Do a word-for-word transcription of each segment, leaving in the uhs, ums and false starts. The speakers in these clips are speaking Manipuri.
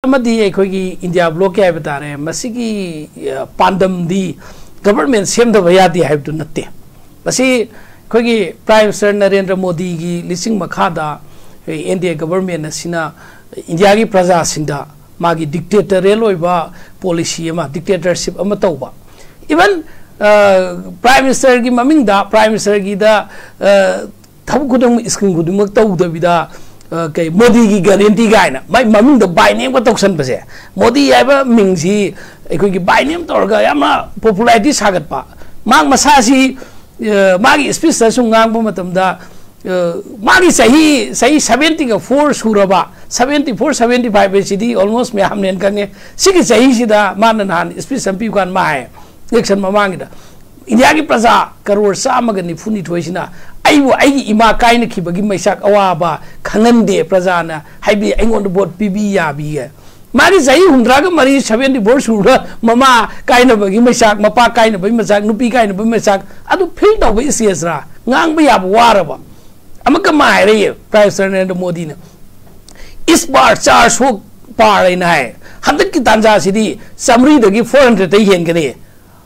ꯑꯃꯗꯤ ꯑꯩꯈꯣꯏꯒꯤ ꯏꯟꯗꯤꯌꯥ ꯕ꯭ꯂꯣꯛꯀꯤ ꯍꯥꯏꯕ ꯇꯥꯔꯦ, ꯃꯁꯤꯒꯤ ꯑ, ꯄꯥꯟꯗꯝꯗꯤ ꯒꯕꯔꯃꯦꯟ ꯁꯦꯝꯗꯕ ꯌꯥꯗꯦ ꯍꯥꯏꯕꯗꯨ ꯅꯠꯇꯦ꯫ ꯃꯁꯤ ꯑꯩꯈꯣꯏꯒꯤ ꯄ꯭ꯔꯥꯏꯝ ꯃꯤꯅꯤꯁꯇꯔ ꯅꯔꯦꯟꯗ꯭ꯔ ꯃꯣꯗꯤꯒꯤ ꯂꯤꯆꯤꯡ ꯃꯈꯥꯗ ꯑꯦꯟ ꯗꯤ ꯑꯦ ꯒꯕꯔꯃꯦꯟ ꯑꯁꯤꯅ ꯏꯟꯗꯤꯌꯥꯒꯤ ꯄ꯭ꯔꯖꯥꯁꯤꯡꯗ ꯃꯥꯒꯤ ꯗꯤꯛꯇꯦꯇꯔꯤꯌꯦꯜ ꯑꯣꯏꯕ ꯄꯣꯂꯤꯁꯤ ꯑꯃ, ꯗꯤꯛꯇꯦꯇꯔꯁꯤꯞ ꯑꯃ ꯇꯧꯕ꯫ ꯏꯚꯟ ꯄ꯭ꯔꯥꯏꯝ ꯃꯤꯅꯤꯁꯇꯔꯒꯤ ꯃꯃꯤꯡꯗ, ꯄ꯭ꯔꯥꯏꯝ ꯃꯤꯅꯤꯁꯇꯔꯒꯤꯗ ꯊꯕꯛ ꯈꯨꯗꯤꯡꯃꯛ, ꯁ꯭ꯀꯤꯝ ꯈꯨꯗꯤꯡꯃꯛ ꯇꯧꯗꯕꯤꯗ, ꯑ, ꯀꯩ, ꯃꯣꯗꯤꯒꯤ ꯒꯥꯔꯦꯟꯇꯤ ꯀꯥꯏꯅ ꯃꯥꯏ ꯃꯃꯤꯡꯗ ꯕꯥꯏ ꯅꯦꯝꯒ ꯇꯧꯁꯟꯕꯁꯦ, ꯃꯣꯗꯤ ꯍꯥꯏꯕ ꯃꯤꯡꯁꯤ ꯑꯩꯈꯣꯏꯒꯤ ꯕꯥꯏ ꯅꯦꯝ ꯇꯧꯔꯒ ꯌꯥꯝꯅ ꯄꯣꯄꯨꯂꯥꯔꯤꯇꯤ ꯁꯥꯒꯠꯄ, ꯃꯍꯥꯛ ꯃꯁꯥꯁꯤ, ꯑ, ꯃꯥꯒꯤ ꯁ꯭ꯄꯤꯆꯇ ꯁꯨꯝ ꯉꯥꯡꯕ ꯃꯇꯝꯗ, ꯑ, ꯃꯥꯒꯤ ꯆꯍꯤ, ꯆꯍꯤ ꯁꯕꯦꯟꯇꯤꯒ ꯐꯣꯔ ꯁꯨꯔꯕ, ꯁꯕꯦꯟꯇꯤ ꯐꯣꯔ, ꯁꯕꯦꯟꯇꯤ ꯐꯥꯏꯚ ꯍꯥꯏꯁꯤꯗꯤ ꯑꯣꯜꯃꯣꯁ ꯃꯌꯥꯝꯅ ꯍꯦꯟꯅ ꯈꯪꯉꯦ꯫ ꯁꯤꯒꯤ ꯆꯍꯤꯁꯤꯗ ꯃꯥꯅ ꯅꯍꯥꯟ ꯁ꯭ꯄꯤꯆ ꯑꯃ ꯄꯤꯕ ꯀꯥꯟꯗ ꯃꯥ ꯍꯥꯏ, ꯏꯂꯦꯛꯁꯟ ꯃꯃꯥꯡꯒꯤꯗ, "ꯏꯟꯗꯤꯌꯥꯒꯤ ꯄ꯭ꯔꯖꯥ ꯀꯔꯣꯔ ꯆꯥꯝꯃꯒ ꯅꯤꯐꯨꯅꯤꯊꯣꯏꯁꯤꯅ ꯑꯩꯕꯨ ꯑꯩꯒꯤ ꯏꯃꯥ ꯀꯥꯏꯅꯈꯤꯕꯒꯤ ꯃꯩꯆꯥꯛ ꯑꯋꯥꯕ ꯈꯪꯍꯟꯗꯦ ꯄ꯭ꯔꯖꯥꯅ, ꯍꯥꯏꯕꯗꯤ ꯑꯩꯉꯣꯟꯗ ꯚꯣꯠ ꯄꯤꯕꯤ ꯌꯥꯕꯤꯌꯦ"꯫ ꯃꯥꯒꯤ ꯆꯍꯤ ꯍꯨꯝꯗ꯭ꯔꯥꯒ ꯃꯔꯤ, ꯁꯕꯦꯟꯇꯤ ꯐꯣꯔ ꯁꯨꯔꯒ ꯃꯃꯥ ꯀꯥꯏꯅꯕꯒꯤ ꯃꯩꯆꯥꯛ, ꯃꯄꯥ ꯀꯥꯏꯅꯕꯒꯤ ꯃꯩꯆꯥꯛ, ꯅꯨꯄꯤ ꯀꯥꯏꯅꯕꯒꯤ ꯃꯩꯆꯥꯛ ꯑꯗꯨ ꯐꯤꯜ ꯇꯧꯕ ꯁ꯭ꯇꯦꯖꯔꯥ? ꯉꯥꯡꯕ ꯌꯥꯕ ꯋꯥꯔꯕ? ꯑꯃꯨꯛꯀ ꯃꯥ ꯍꯥꯏꯔꯛꯏ, ꯄ꯭ꯔꯥꯏꯝ ꯃꯤꯅꯤꯁꯇꯔ ꯅꯔꯦꯟꯗ꯭ꯔ ꯃꯣꯗꯤꯅ, "ꯏꯁ ꯕꯥꯔ ꯆꯥꯔ ꯁꯣ ꯄꯥꯔ" ꯍꯥꯏꯅ ꯍꯥꯏ꯫ ꯍꯟꯗꯛꯀꯤ ꯇꯥꯟꯖꯥꯁꯤꯗꯤ ꯆꯥꯃꯔꯤꯗꯒꯤ ꯐꯣꯔ ꯍꯟꯗ꯭ꯔꯦꯗꯇ ꯍꯦꯟꯒꯅꯤ꯫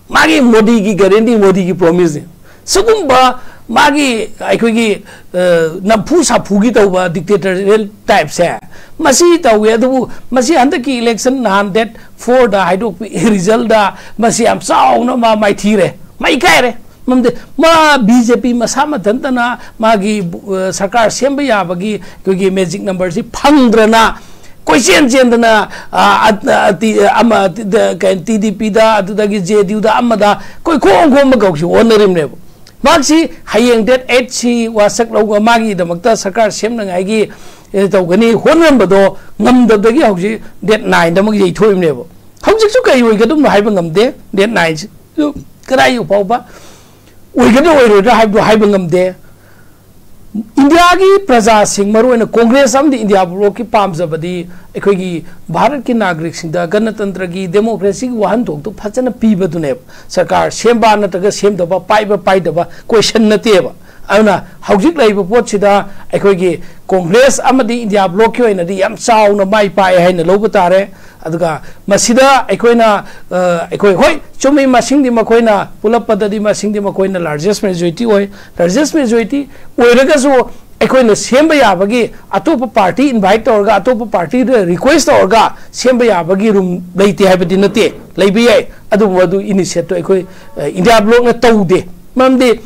ꯃꯥꯒꯤ ꯃꯣꯗꯤꯒꯤ ꯒꯥꯔꯦꯟꯇꯤ, ꯃꯣꯗꯤꯒꯤ ꯄ꯭ꯔꯣꯃꯤꯁꯅꯤ꯫ ꯁꯤꯒꯨꯝꯕ ꯃꯥꯒꯤ ꯑꯩꯈꯣꯏꯒꯤ, ꯑ, ꯅꯝꯐꯨ ꯁꯥꯐꯨꯒꯤ ꯇꯧꯕ ꯗꯤꯛꯇꯦꯇꯔꯤꯌꯦꯜ ꯇꯥꯏꯞꯁꯦ ꯃꯁꯤ ꯇꯧꯋꯦ꯫ ꯑꯗꯨꯕꯨ ꯃꯁꯤ ꯍꯟꯗꯛꯀꯤ ꯏꯂꯦꯛꯁꯟ ꯅꯍꯥꯟ ꯗꯦꯠ ꯐꯣꯔꯗ ꯍꯥꯏꯗꯣꯛꯄꯤ ꯔꯤꯖꯜꯗ ꯃꯁꯤ ꯌꯥꯝ ꯆꯥꯎꯅ ꯃꯥ ꯃꯥꯏꯊꯤꯔꯦ, ꯃꯩ ꯀꯥꯏꯔꯦ꯫ ꯃꯔꯝꯗꯤ ꯃꯥ ꯕꯤ ꯖꯦ ꯄꯤ ꯃꯁꯥ ꯃꯊꯟꯇꯅ ꯃꯥꯒꯤ, ꯑ, ꯁꯔꯀꯥꯔ ꯁꯦꯝꯕ ꯌꯥꯕꯒꯤ ꯑꯩꯈꯣꯏꯒꯤ ꯃꯦꯖꯤꯛ ꯅꯝꯕꯔꯁꯤ ꯐꯪꯗ꯭ꯔꯅ ꯀꯣꯏꯆꯦꯟ ꯆꯦꯟꯗꯅ, ꯑ, ꯑ, ꯑ, ꯇꯤ-, ꯑꯃ, ꯇꯤ-, ꯗ-, ꯀꯩ-, ꯇꯤ ꯗꯤ ꯄꯤꯗ, ꯑꯗꯨꯗꯒꯤ ꯖꯦ ꯗꯤ ꯌꯨꯗ, ꯑꯃꯗ ꯀꯣꯏꯈꯣꯡ ꯈꯣꯝꯕ ꯀꯧꯁꯤ ꯍꯣꯠꯅꯔꯤꯕꯅꯦꯕ꯫ ꯃꯍꯥꯛꯁꯤ ꯍꯌꯦꯡ ꯗꯦꯠ ꯑꯩꯠꯁꯤ ꯋꯥꯁꯛ ꯂꯧꯕ ꯃꯥꯒꯤꯗꯃꯛꯇ ꯁꯔꯀꯥꯔ ꯁꯦꯝꯅꯉꯥꯏꯒꯤ, ꯑꯦ, ꯇꯧꯒꯅꯤ ꯍꯣꯠꯅꯔꯝꯕꯗꯣ ꯉꯝꯗꯕꯗꯒꯤ ꯍꯧꯖꯤꯛ ꯗꯦꯠ ꯅꯥꯏꯟꯗ ꯑꯃꯨꯛ ꯌꯩꯊꯣꯛꯏꯕꯅꯦꯕ꯫ ꯍꯧꯖꯤꯛꯁꯨ ꯀꯔꯤ ꯑꯣꯏꯒꯗꯕꯅꯣ ꯍꯥꯏꯕ ꯉꯝꯗꯦ꯫ ꯗꯦꯠ ꯅꯥꯏꯟꯁꯤ ꯀꯗꯥꯏ ꯐꯥꯎꯕ ꯑꯣꯏꯒꯗ꯭ꯔꯥ ꯑꯣꯏꯔꯣꯏꯗ꯭ꯔꯥ ꯍꯥꯏꯕꯗꯨ ꯍꯥꯏꯕ ꯉꯝꯗꯦ꯫ ꯏꯟꯗꯤꯌꯥꯒꯤ ꯄ꯭ꯔꯖꯥꯁꯤꯡ, ꯃꯔꯨꯑꯣꯏꯅ ꯀꯣꯡꯒ꯭ꯔꯦꯁ ꯑꯃꯗꯤ ꯏꯟꯗꯤꯌꯥ ꯕ꯭ꯂꯣꯛꯀꯤ ꯄꯥꯝꯖꯕꯗꯤ ꯑꯩꯈꯣꯏꯒꯤ ꯚꯥꯔꯠꯀꯤ ꯅꯥꯒꯔꯤꯛꯁꯤꯡꯗ ꯒꯅꯇꯟꯇ꯭ꯔꯒꯤ, ꯗꯦꯃꯣꯀ꯭ꯔꯦꯁꯤꯒꯤ ꯋꯥꯍꯟꯊꯣꯛꯇꯨ ꯐꯖꯅ ꯄꯤꯕꯗꯨꯅꯦꯕ꯫ ꯁꯔꯀꯥꯔ ꯁꯦꯝꯕ ꯅꯠꯇ꯭ꯔꯒ ꯁꯦꯝꯗꯕ, ꯄꯥꯏꯕ ꯄꯥꯏꯗꯕ ꯀꯣꯏꯁꯟ ꯅꯠꯇꯦꯕ꯫ ꯑꯗꯨꯅ ꯍꯧꯖꯤꯛ ꯂꯩꯔꯤꯕ ꯄꯣꯠꯁꯤꯗ ꯑꯩꯈꯣꯏꯒꯤ ꯀꯣꯡꯒ꯭ꯔꯦꯁ ꯑꯃꯗꯤ ꯏꯟꯗꯤꯌꯥ ꯕ꯭ꯂꯣꯛꯀꯤ ꯑꯣꯏꯅꯗꯤ ꯌꯥꯝ ꯆꯥꯎꯅ ꯃꯥꯏ ꯄꯥꯛꯑꯦ ꯍꯥꯏꯅ ꯂꯧꯕ ꯇꯥꯔꯦ꯫ ꯑꯗꯨꯒ ꯃꯁꯤꯗ ꯑꯩꯈꯣꯏꯅ, ꯑ, ꯑꯩꯈꯣꯏ, ꯍꯣꯏ, ꯆꯨꯝꯃꯤ, ꯃꯁꯤꯡꯗꯤ ꯃꯈꯣꯏꯅ ꯄꯨꯂꯞꯄꯗꯗꯤ ꯃꯁꯤꯡꯗꯤ ꯃꯈꯣꯏꯅ largest majority ꯑꯣꯏ꯫ Largest majority ꯑꯣꯏꯔꯒꯁꯨ ꯑꯩꯈꯣꯏꯅ ꯁꯦꯝꯕ ꯌꯥꯕꯒꯤ, ꯑꯇꯣꯞꯄ party invite ꯇꯧꯔꯒ, ꯑꯇꯣꯞꯄ partyꯗ request ꯇꯧꯔꯒ ꯁꯦꯝꯕ ꯌꯥꯕꯒꯤ room ꯂꯩꯇꯦ ꯍꯥꯏꯕꯗꯤ ꯅꯠꯇꯦ, ꯂꯩꯕ ꯌꯥꯏ꯫ ꯑꯗꯨꯕꯨ ꯑꯗꯨ initiateꯇꯣ ꯑꯩꯈꯣꯏ, ꯑ, ꯏꯟꯗꯤꯌꯥ ꯕ꯭ꯂꯣꯛꯅ ꯇꯧꯗꯦ꯫ ꯃꯔꯝꯗꯤ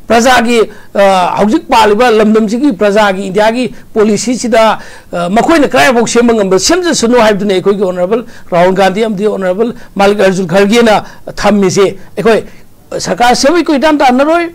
ꯄ꯭ꯔꯖꯥꯒꯤ, ꯑ, ꯍꯧꯖꯤꯛ ꯄꯥꯜꯂꯤꯕ ꯂꯝꯗꯝꯁꯤꯒꯤ ꯄ꯭ꯔꯖꯥꯒꯤ ꯏꯟꯗꯤꯌꯥꯒꯤ policyꯁꯤꯗ, ꯑ, ꯃꯈꯣꯏꯅ ꯀꯗꯥꯏꯐꯥꯎ ꯁꯦꯝꯕ ꯉꯝꯕ ꯁꯦꯝꯖꯁꯅꯨ ꯍꯥꯏꯕꯗꯨꯅꯤ ꯑꯩꯈꯣꯏꯒꯤ honourable ꯔꯥꯍꯨꯜ ꯒꯥꯟꯙꯤ ꯑꯃꯗꯤ honourable ꯃꯥꯂꯤꯛ ꯑꯔꯖꯨꯟ ꯈꯔꯒꯦꯅ ꯊꯝꯃꯤꯁꯦ꯫ ꯑꯩꯈꯣꯏ ꯁꯔꯀꯥꯔ ꯁꯦꯝꯕꯒꯤ ꯀꯨꯏꯇꯥꯟ ꯇꯥꯟꯅꯔꯣꯏ꯫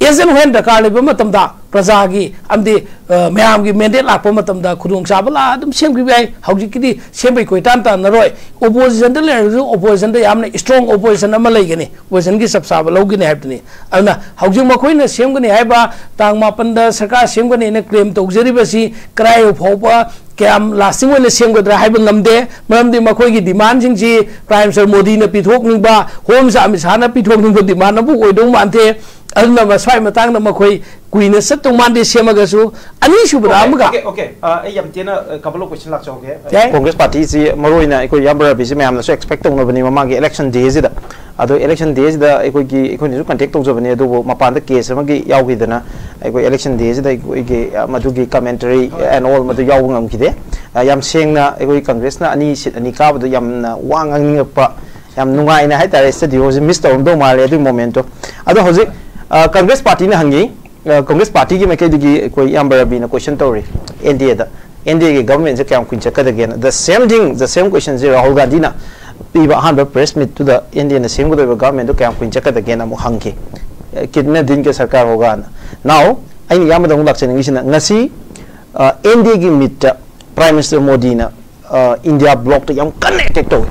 As and when ꯗꯔꯀꯥꯔ ꯂꯩꯕ ꯃꯇꯝꯗ ꯄ꯭ꯔꯖꯥꯒꯤ ꯑꯃꯗꯤ, ꯑ, ꯃꯌꯥꯝꯒꯤ mandate ꯂꯥꯛꯄ ꯃꯇꯝꯗ ꯈꯨꯗꯣꯡꯆꯥꯕ ꯂꯥꯛꯑ ꯑꯗꯨꯝ ꯁꯦꯝꯈꯤꯕ ꯌꯥꯏ꯫ ꯍꯧꯖꯤꯛꯀꯤꯗꯤ ꯁꯦꯝꯕꯒꯤ ꯀꯣꯏꯇꯥꯟ ꯇꯥꯟꯅꯔꯣꯏ꯫ Oppositionꯗ ꯂꯩꯔꯒꯁꯨ oppositionꯗ ꯌꯥꯝꯅ strong opposition ꯑꯃ ꯂꯩꯒꯅꯤ, oppositionꯒꯤ ꯆꯞ ꯆꯥꯕ ꯂꯧꯒꯅꯤ ꯍꯥꯏꯕꯗꯨꯅꯤ꯫ ꯑꯗꯨꯅ ꯍꯧꯖꯤꯛ ꯃꯈꯣꯏꯅ ꯁꯦꯝꯒꯅꯤ ꯍꯥꯏꯕ, ꯇꯥꯡ ꯃꯥꯄꯟꯗ ꯁꯔꯀꯥꯔ ꯁꯦꯝꯒꯅꯤꯅ claim ꯇꯧꯖꯔꯤꯕꯁꯤ ꯀꯗꯥꯏ ꯐꯥꯎꯕ ꯀꯌꯥꯝ lasting ꯑꯣꯏꯅ ꯁꯦꯝꯒꯗ꯭ꯔꯥ ꯍꯥꯏꯕ ꯉꯝꯗꯦ꯫ ꯃꯔꯝꯗꯤ ꯃꯈꯣꯏꯒꯤ demandꯁꯤꯡꯁꯤ Prime Minister ꯃꯣꯗꯤꯅ ꯄꯤꯊꯣꯛꯅꯤꯡꯕ, Home Minister ꯑꯃꯤꯠ ꯁꯥꯍꯅ ꯄꯤꯊꯣꯛꯅꯤꯡꯕ demand ꯑꯃꯕꯨ ꯑꯣꯏꯗꯧ ꯃꯥꯟꯗꯦ꯫ ꯑꯗꯨꯅ ꯃꯁ꯭ꯋꯥꯏ ꯃꯇꯥꯡꯗ ꯃꯈꯣꯏ ꯀꯨꯏꯅ ꯆꯠꯇꯧ ꯃꯥꯟꯗꯦ ꯁꯦꯝꯃꯒꯁꯨ꯫ ꯑꯅꯤꯁꯨꯕꯗ ꯑꯃꯒ okay, okay. ꯑ, ꯑꯩ ꯌꯥꯝ ꯇꯦꯟꯅ, ꯑ, couple of question ꯂꯥꯛꯆꯍꯧꯒꯦ꯫ ꯌꯥꯏ꯫ ꯀꯣꯡꯒ꯭ꯔꯦꯁ ꯄꯥꯔꯇꯤꯁꯤ ꯃꯔꯨꯑꯣꯏꯅ ꯑꯩꯈꯣꯏ ꯏꯌꯥꯝꯕ ꯔꯕꯤꯁꯤ ꯃꯌꯥꯝꯅꯁꯨ expect ꯇꯧꯅꯕꯅꯤ ꯃꯃꯥꯡꯒꯤ election dayꯁꯤꯗ꯫ ꯑꯗꯣ election dayꯁꯤꯗ ꯑꯩꯈꯣꯏꯒꯤ, ꯑꯩꯈꯣꯏꯅꯁꯨ contact ꯇꯧꯖꯕꯅꯤ, ꯑꯗꯨꯕꯨ ꯃꯄꯥꯟꯗ case ꯑꯃꯒꯤ ꯌꯥꯎꯈꯤꯗꯅ ꯑꯩꯈꯣꯏ election dayꯁꯤꯗ ꯑꯩꯈꯣꯏꯒꯤ, ꯑ, ꯃꯗꯨꯒꯤ commentary and all ꯃꯗꯨ ꯌꯥꯎꯕ ꯉꯝꯈꯤꯗꯦ꯫ ꯑ, ꯌꯥꯝ ꯁꯦꯡꯅ ꯑꯩꯈꯣꯏ ꯀꯪꯒ꯭ꯔꯦꯁꯅ ꯑꯅꯤ seat ꯑꯅꯤ ꯀꯥꯕꯗ ꯌꯥꯝꯅ ꯋꯥ ꯉꯥꯡꯅꯤꯡꯉꯛꯄ, ꯌꯥꯝ ꯅꯨꯡꯉꯥꯏꯅ ꯍꯥꯏꯇꯥꯔꯦ, studioꯁꯤ miss ꯇꯧꯔꯝꯗꯧ ꯃꯥꯜꯂꯦ ꯑꯗꯨꯒꯤ momentꯇꯣ꯫ ꯑꯗꯣ ꯍꯧꯖꯤꯛ, ꯑ, ꯀꯪꯒ꯭ꯔꯦꯁ ꯄꯥꯔꯇꯤꯅ ꯍꯪꯉꯤ, ꯑ, ꯀꯪꯒ꯭ꯔꯦꯁ ꯄꯥꯔꯇꯤꯒꯤ ꯃꯥꯏꯀꯩꯗꯒꯤ ꯑꯩꯈꯣꯏ ꯏꯌꯥꯝꯕ ꯔꯕꯤꯅ question ꯇꯧꯔꯤ, NDAꯗ, NDAꯒꯤ governmentꯁꯦ ꯀꯌꯥꯝ ꯀꯨꯏꯅ ꯆꯠꯀꯗꯒꯦꯅ꯫ The same thing, the same questionꯁꯦ Rahul ꯒꯥꯟꯙꯤꯅ ꯄꯤꯕ ꯑꯍꯥꯟꯕ press meetꯇꯨꯗ NDAꯅ ꯁꯦꯝꯒꯗꯧꯔꯤꯕ governmentꯗꯨ ꯀꯌꯥꯝ ꯀꯨꯏꯅ ꯆꯠꯀꯗꯒꯦꯅ ꯑꯃꯨꯛ ꯍꯪꯈꯤ꯫ ꯑ, ꯀꯤꯠꯅ ꯗꯤꯟ ꯀꯦ ꯁꯔꯀꯥꯔ ꯍꯣꯒꯥꯅ꯫ Now, ꯑꯩꯅ ꯏꯌꯥꯝꯕꯗ ꯑꯃꯨꯛ ꯂꯥꯛꯆꯅꯤꯡꯉꯤꯁꯤꯅ, ꯉꯁꯤ, ꯑ, NDAꯒꯤ meetꯇ Prime Minister ꯃꯣꯗꯤꯅ, ꯑ, ꯏꯟꯗꯤꯌꯥ ꯕ꯭ꯂꯣꯛꯇ ꯌꯥꯝ ꯀꯟꯅ attack ꯇꯧꯏ꯫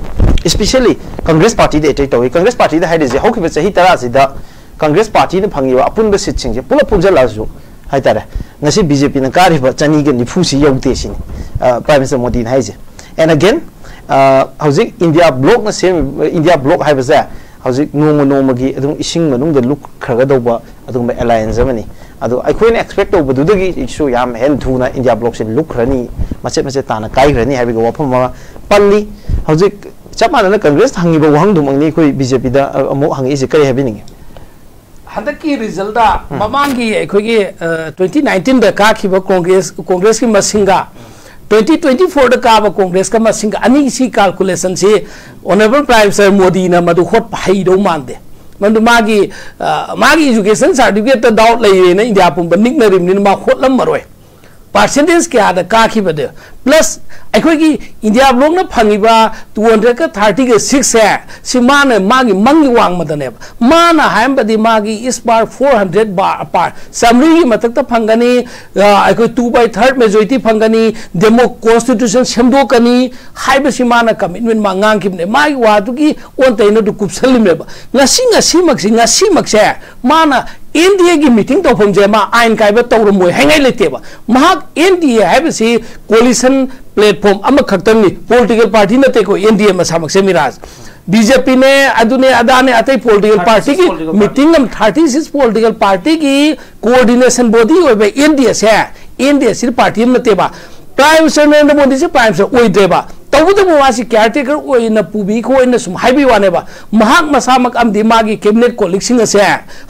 Especially ꯀꯪꯒ꯭ꯔꯦꯁ ꯄꯥꯔꯇꯤꯗ attack ꯇꯧꯏ꯫ ꯀꯪꯒ꯭ꯔꯦꯁ ꯄꯥꯔꯇꯤꯗ ꯍꯥꯏꯔꯤꯁꯦ, ꯍꯧꯈꯤꯕ ꯆꯍꯤ ꯇꯔꯥꯁꯤꯗ ꯀꯪꯒ꯭ꯔꯦꯁ ꯄꯥꯔꯇꯤꯅ ꯐꯪꯉꯤꯕ ꯑꯄꯨꯟꯕ seatꯁꯤꯡꯁꯦ ꯄꯨꯂꯞ ꯄꯨꯟꯁꯤꯜꯂꯛꯑꯁꯨ ꯍꯥꯏꯇꯥꯔꯦ, ꯉꯁꯤ BJPꯅ ꯀꯥꯔꯤꯕ ꯆꯅꯤꯒ ꯅꯤꯐꯨꯁꯤ ꯌꯧꯗꯦ ꯁꯤꯅꯤ, ꯑ, Prime Minister ꯃꯣꯗꯤꯅ ꯍꯥꯏꯁꯦ꯫ And again, ꯑ, ꯍꯧꯖꯤꯛ ꯏꯟꯗꯤꯌꯥ ꯕ꯭ꯂꯣꯛꯅ ꯁꯦꯝꯃꯤꯕ, ꯏꯟꯗꯤꯌꯥ ꯕ꯭ꯂꯣꯛ ꯍꯥꯏꯕꯁꯦ, ꯍꯧꯖꯤꯛ ꯅꯣꯡꯃ ꯅꯣꯡꯃꯒꯤ ꯑꯗꯨꯝ ꯏꯁꯤꯡ ꯃꯅꯨꯡꯗ ꯂꯨꯞꯈ꯭ꯔꯒꯗꯧꯕ ꯑꯗꯨꯒꯨꯝꯕ alliance ꯑꯃꯅꯤ꯫ ꯑꯗꯣ ꯑꯩꯈꯣꯏꯅ expect ꯇꯧꯕꯗꯨꯗꯒꯤꯁꯨ ꯌꯥꯝ ꯍꯦꯟꯅ ꯊꯨꯅ ꯏꯟꯗꯤꯌꯥ ꯕ꯭ꯂꯣꯛꯁꯦ ꯂꯨꯞꯈ꯭ꯔꯅꯤ, ꯃꯆꯦꯠ ꯃꯆꯦꯠ ꯇꯥꯅ ꯀꯥꯏꯈ꯭ꯔꯅꯤ ꯍꯥꯏꯕꯒꯤ ꯋꯥꯐꯝ ꯑꯃ ꯄꯜꯂꯤ꯫ ꯍꯧꯖꯤꯛ ꯆꯞ ꯃꯥꯟꯅꯅ ꯀꯪꯒ꯭ꯔꯦꯁꯇ ꯍꯪꯉꯤꯕ ꯋꯥꯍꯪꯗꯨꯃꯛꯅꯤ ꯑꯩꯈꯣꯏ ꯕꯤ ꯖꯦ ꯄꯤꯗ ꯑꯃꯨꯛ ꯍꯪꯉꯛꯏꯁꯦ꯫ ꯀꯔꯤ ꯍꯥꯏꯕꯤꯅꯤꯡꯉꯤ? ꯍꯟꯗꯛꯀꯤ ꯔꯤꯖꯜꯗ ꯃꯃꯥꯡꯒꯤ ꯑꯩꯈꯣꯏꯒꯤ ꯇ꯭ꯋꯦꯟꯇꯤ ꯅꯥꯏꯟꯇꯤꯟꯗ ꯀꯥꯈꯤꯕ ꯀꯣꯡꯒ꯭ꯔꯦꯁ ꯀꯣꯡꯒ꯭ꯔꯦꯁꯀꯤ ꯃꯁꯤꯡꯒ ꯇ꯭ꯋꯦꯟꯇꯤ ꯇ꯭ꯋꯦꯟꯇꯤ ꯐꯣꯔꯗ ꯀꯥꯕ ꯀꯣꯡꯒ꯭ꯔꯦꯁꯀ ꯃꯁꯤꯡꯒ ꯑꯅꯤꯁꯤ ꯀꯥꯜꯀꯨꯂꯦꯁꯟꯁꯤ ꯑꯣꯅꯔꯦꯕꯜ ꯄ꯭ꯔꯥꯏꯝ ꯃꯤꯅꯤꯁꯇꯔ ꯃꯣꯗꯤꯅ ꯃꯗꯨ ꯍꯣꯠꯄ ꯍꯩꯗꯧ ꯃꯥꯟꯗꯦ꯫ ꯃꯗꯨ ꯃꯥꯒꯤ ꯑ, ꯃꯥꯒꯤ ꯏꯖꯨꯀꯦꯁꯟ ꯁꯥꯔꯇꯤꯐꯤꯀꯦꯠꯇ ꯗꯥꯎꯠ ꯂꯩꯔꯦꯅ ꯏꯟꯗꯤꯌꯥ ꯄꯨꯝꯕ ꯅꯤꯛꯅꯔꯤꯕꯅꯤꯅ ꯃꯥ ꯍꯣꯠꯂꯝꯃꯔꯣꯏ꯫ ꯄꯥꯔꯁꯦꯟꯇꯦꯖ ꯀꯌꯥꯗ ꯀꯥꯈꯤꯕꯗ? ꯄ꯭ꯂꯁ ꯑꯩꯈꯣꯏꯒꯤ ꯏꯟꯗꯤꯌꯥ ꯕ꯭ꯂꯣꯛꯅ ꯐꯪꯉꯤꯕ ꯇꯨ ꯍꯟꯗ꯭ꯔꯦꯗꯀ ꯊꯥꯔꯇꯤꯒ ꯁꯤꯛꯁꯁꯦ, ꯁꯤ ꯃꯥꯅ ꯃꯥꯒꯤ ꯃꯪꯒꯤ ꯋꯥꯡꯃꯗꯅꯦꯕ꯫ ꯃꯥꯅ ꯍꯥꯏꯔꯝꯕꯗꯤ ꯃꯥꯒꯤ ꯏꯁ ꯕꯥꯔ ꯐꯣꯔ ꯍꯟꯗ꯭ꯔꯦꯠ ꯕꯥꯔ ꯄꯥꯔ ꯆꯥꯃꯔꯤꯒꯤ ꯃꯊꯛꯇ ꯐꯪꯒꯅꯤ, ꯑ, ꯑꯩꯈꯣꯏ ꯇꯨ ꯕꯥꯏ ꯊꯥꯔꯠ ꯃꯦꯖꯣꯔꯤꯇꯤ ꯐꯪꯒꯅꯤ, ꯗꯦꯃꯣ ꯀꯣꯟꯁꯇꯤꯇ꯭ꯌꯨꯁꯟ ꯁꯦꯝꯗꯣꯛꯀꯅꯤ ꯍꯥꯏꯕꯁꯤ ꯃꯥꯅ ꯀꯃꯤꯠꯃꯦꯟ ꯃꯥ ꯉꯥꯡꯈꯤꯕꯅꯦ꯫ ꯃꯥꯒꯤ ꯋꯥꯗꯨꯒꯤ ꯑꯣꯟ ꯇꯩꯅꯗꯨ ꯀꯨꯞꯁꯜꯂꯤꯃꯦꯕ꯫ ꯉꯁꯤ ꯉꯁꯤꯃꯛꯁꯤ ꯉꯁꯤꯃꯛꯁꯦ ꯃꯥꯅ ꯑꯦꯟ ꯗꯤ ꯑꯦꯒꯤ ꯃꯤꯇꯤꯡ ꯇꯧꯐꯝꯁꯦ ꯃꯥ ꯑꯥꯏꯟ ꯀꯥꯏꯕ ꯇꯧꯔꯝꯃꯣꯏ ꯍꯥꯏꯉꯥꯏ ꯂꯩꯇꯦꯕ꯫ ꯃꯍꯥꯛ ꯑꯦꯟ ꯗꯤ ꯑꯦ ꯍꯥꯏꯕꯁꯤ ꯀꯣꯂꯤꯁꯟ ꯄ꯭ꯂꯦꯠꯐꯣꯝ ꯑꯃꯈꯛꯇꯪꯅꯤ, ꯄꯣꯂꯤꯇꯤꯀꯦꯜ ꯄꯥꯔꯇꯤ ꯅꯠꯇꯦꯀꯣ ꯑꯦꯟ ꯗꯤ ꯑꯦ ꯃꯁꯥꯃꯛꯁꯦ ꯃꯤꯔꯥꯖ꯫ ꯕꯤ ꯖꯦ ꯄꯤꯅꯦ, ꯑꯗꯨꯅꯦ ꯑꯗꯥꯅꯦ, ꯑꯇꯩ ꯄꯣꯂꯤꯇꯤꯀꯦꯜ ꯄꯥꯔꯇꯤꯒꯤ ꯃꯤꯇꯤꯡ ꯑꯃ, ꯊꯥꯔꯇꯤ ꯁꯤꯛꯁ ꯄꯣꯂꯤꯇꯤꯀꯦꯜ ꯄꯥꯔꯇꯤꯒꯤ ꯀꯣꯑꯣꯔꯗꯤꯅꯦꯁꯟ ꯕꯣꯗꯤ ꯑꯣꯏꯕ ꯑꯦꯟ ꯗꯤ ꯑꯦꯁꯦ, ꯑꯦꯟ ꯗꯤ ꯑꯦ ꯁꯤꯗꯤ ꯄꯥꯔꯇꯤ ꯑꯃ ꯅꯠꯇꯦꯕ꯫ ꯄ꯭ꯔꯥꯏꯝ ꯃꯤꯅꯤꯁꯇꯔ ꯅꯔꯦꯟꯗ꯭ꯔ ꯃꯣꯗꯤꯁꯦ ꯄ꯭ꯔꯥꯏꯝ ꯃꯤꯅꯤꯁꯇꯔ ꯑꯣꯏꯗ꯭ꯔꯦꯕ꯫ ꯇꯧꯕꯇꯕꯨ ꯃꯥꯁꯤ ꯀꯤꯌꯥꯔ ꯇꯦꯀꯔ ꯑꯣꯏꯅ ꯄꯨꯕꯤ ꯈꯣꯠꯅ ꯁꯨꯝ ꯍꯥꯏꯕꯒꯤ ꯋꯥꯅꯦꯕ꯫ ꯃꯍꯥꯛ ꯃꯁꯥꯃꯛ ꯑꯃꯗꯤ ꯃꯥꯒꯤ ꯀꯦꯕꯤꯅꯦꯠ ꯀꯣꯂꯤꯛꯁꯤꯡ ꯑꯁꯦ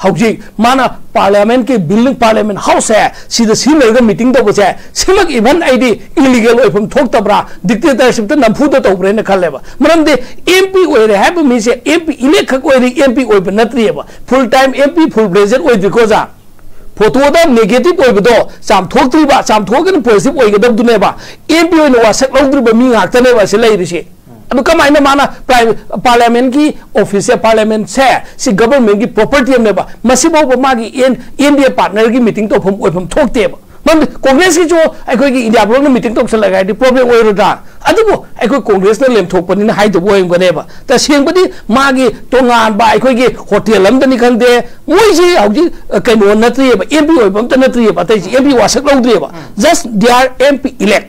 ꯍꯧꯖꯤꯛ ꯃꯥꯅ ꯄꯥꯔꯂꯤꯌꯥꯃꯦꯟꯠꯀꯤ ꯕꯤꯜꯗꯤꯡ, ꯄꯥꯔꯂꯤꯌꯥꯃꯦꯟꯠ ꯍꯥꯎꯁꯁꯦ ꯁꯤꯗ ꯁꯤꯖꯤꯟꯅꯔꯒ ꯃꯤꯇꯤꯡ ꯇꯧꯕꯁꯦ, ꯁꯤꯃꯛ ꯏꯚꯟ ꯑꯩꯗꯤ ꯏꯂꯤꯒꯦꯜ ꯑꯣꯏꯐꯝ ꯊꯣꯛꯇꯕ꯭ꯔꯥ, ꯗꯤꯛꯇꯦꯇꯔꯁꯤꯞꯇ ꯅꯝꯐꯨꯗ ꯇꯧꯕ꯭ꯔꯥꯅ ꯈꯜꯂꯦꯕ꯫ ꯃꯔꯝꯗꯤ ꯑꯦꯝ ꯄꯤ ꯑꯣꯏꯔꯦ ꯍꯥꯏꯕ ꯃꯤꯁꯦ ꯑꯦꯝ ꯄꯤ ꯏꯂꯦꯛ ꯈꯛ ꯑꯣꯏꯔꯤ, ꯑꯦꯝ ꯄꯤ ꯑꯣꯏꯕ ꯅꯠꯇ꯭ꯔꯤꯑꯕ꯫ ꯐꯨꯜ ꯇꯥꯏꯝ ꯑꯦꯝ ꯄꯤ, ꯐꯨꯜ ꯕ꯭ꯂꯦꯖꯦꯠ ꯑꯣꯏꯗ꯭ꯔꯤꯀꯣ ꯑꯣꯖꯥ꯫ ꯐꯣꯇꯣꯗ ꯅꯦꯒꯦꯇꯤꯚ ꯑꯣꯏꯕꯗꯣ ꯆꯥꯝꯊꯣꯛꯇ꯭ꯔꯤꯕ, ꯆꯥꯝꯊꯣꯛꯑꯒꯅ ꯄꯣꯖꯤꯇꯤꯚ ꯑꯣꯏꯒꯗꯕꯗꯨꯅꯦꯕ꯫ ꯑꯦꯝ ꯄꯤ ꯑꯣꯏꯅ ꯋꯥꯁꯛ ꯂꯧꯗ꯭ꯔꯤꯕ ꯃꯤ ꯉꯥꯛꯇꯅꯦꯕ ꯑꯁꯤ ꯂꯩꯔꯤꯁꯤ꯫ ꯑꯗꯨ ꯀꯃꯥꯏꯅ ꯃꯥꯅ ꯄ꯭ꯔꯥꯏꯝ-, ꯄꯥꯔꯂꯤꯌꯥꯃꯦꯟꯠꯀꯤ ꯑꯣꯐꯤꯁꯁꯦ, ꯄꯥꯔꯂꯤꯌꯥꯃꯦꯟꯠꯁꯦ ꯁꯤ ꯒꯕꯔꯃꯦꯟꯠꯀꯤ ꯄ꯭ꯔꯣꯄꯔꯇꯤ ꯑꯃꯅꯦꯕ꯫ ꯃꯁꯤꯐꯥꯎꯕ ꯃꯥꯒꯤ ꯑꯦꯟ, ꯑꯦꯟ ꯗꯤ ꯑꯦ ꯄꯥꯔꯠꯅꯔꯒꯤ ꯃꯤꯇꯤꯡ ꯇꯧꯐꯝ ꯑꯣꯏꯐꯝ ꯊꯣꯛꯇꯦꯕ꯫ ꯃꯔꯝꯗꯤ ꯀꯣꯡꯒ꯭ꯔꯦꯁꯀꯤꯁꯨ ꯑꯩꯈꯣꯏꯒꯤ ꯏꯟꯗꯤꯌꯥ ꯕ꯭ꯂꯣꯛꯅ ꯃꯤꯇꯤꯡ ꯇꯧꯁꯜꯂꯒ ꯍꯥꯏꯗꯤ ꯄ꯭ꯔꯣꯕ꯭ꯂꯦꯝ ꯑꯣꯏꯔꯣꯏꯗ꯭ꯔꯥ? ꯑꯗꯨꯕꯨ ꯑꯩꯈꯣꯏ ꯀꯣꯡꯒ꯭ꯔꯦꯁꯅ ꯂꯦꯝꯊꯣꯛꯄꯅꯤꯅ ꯍꯥꯏꯗꯕ ꯑꯣꯏꯔꯝꯒꯅꯦꯕ꯫ ꯇꯁꯦꯡꯕꯗꯤ ꯃꯥꯒꯤ ꯇꯣꯉꯥꯟꯕ ꯑꯩꯈꯣꯏꯒꯤ ꯍꯣꯇꯦꯜ ꯑꯃꯗꯅꯤ ꯈꯪꯗꯦ, ꯃꯣꯏꯁꯤ ꯍꯧꯖꯤꯛ, ꯑ, ꯀꯩꯅꯣ ꯅꯠꯇ꯭ꯔꯤꯑꯕ, ꯑꯦꯝ ꯄꯤ ꯑꯣꯏꯕ ꯑꯝꯇ ꯅꯠꯇ꯭ꯔꯤꯑꯕ, ꯑꯇꯩꯁꯤ ꯑꯦꯝ ꯄꯤ ꯋꯥꯁꯛ ꯂꯧꯗ꯭ꯔꯤꯑꯕ꯫ Just they are M P elect꯫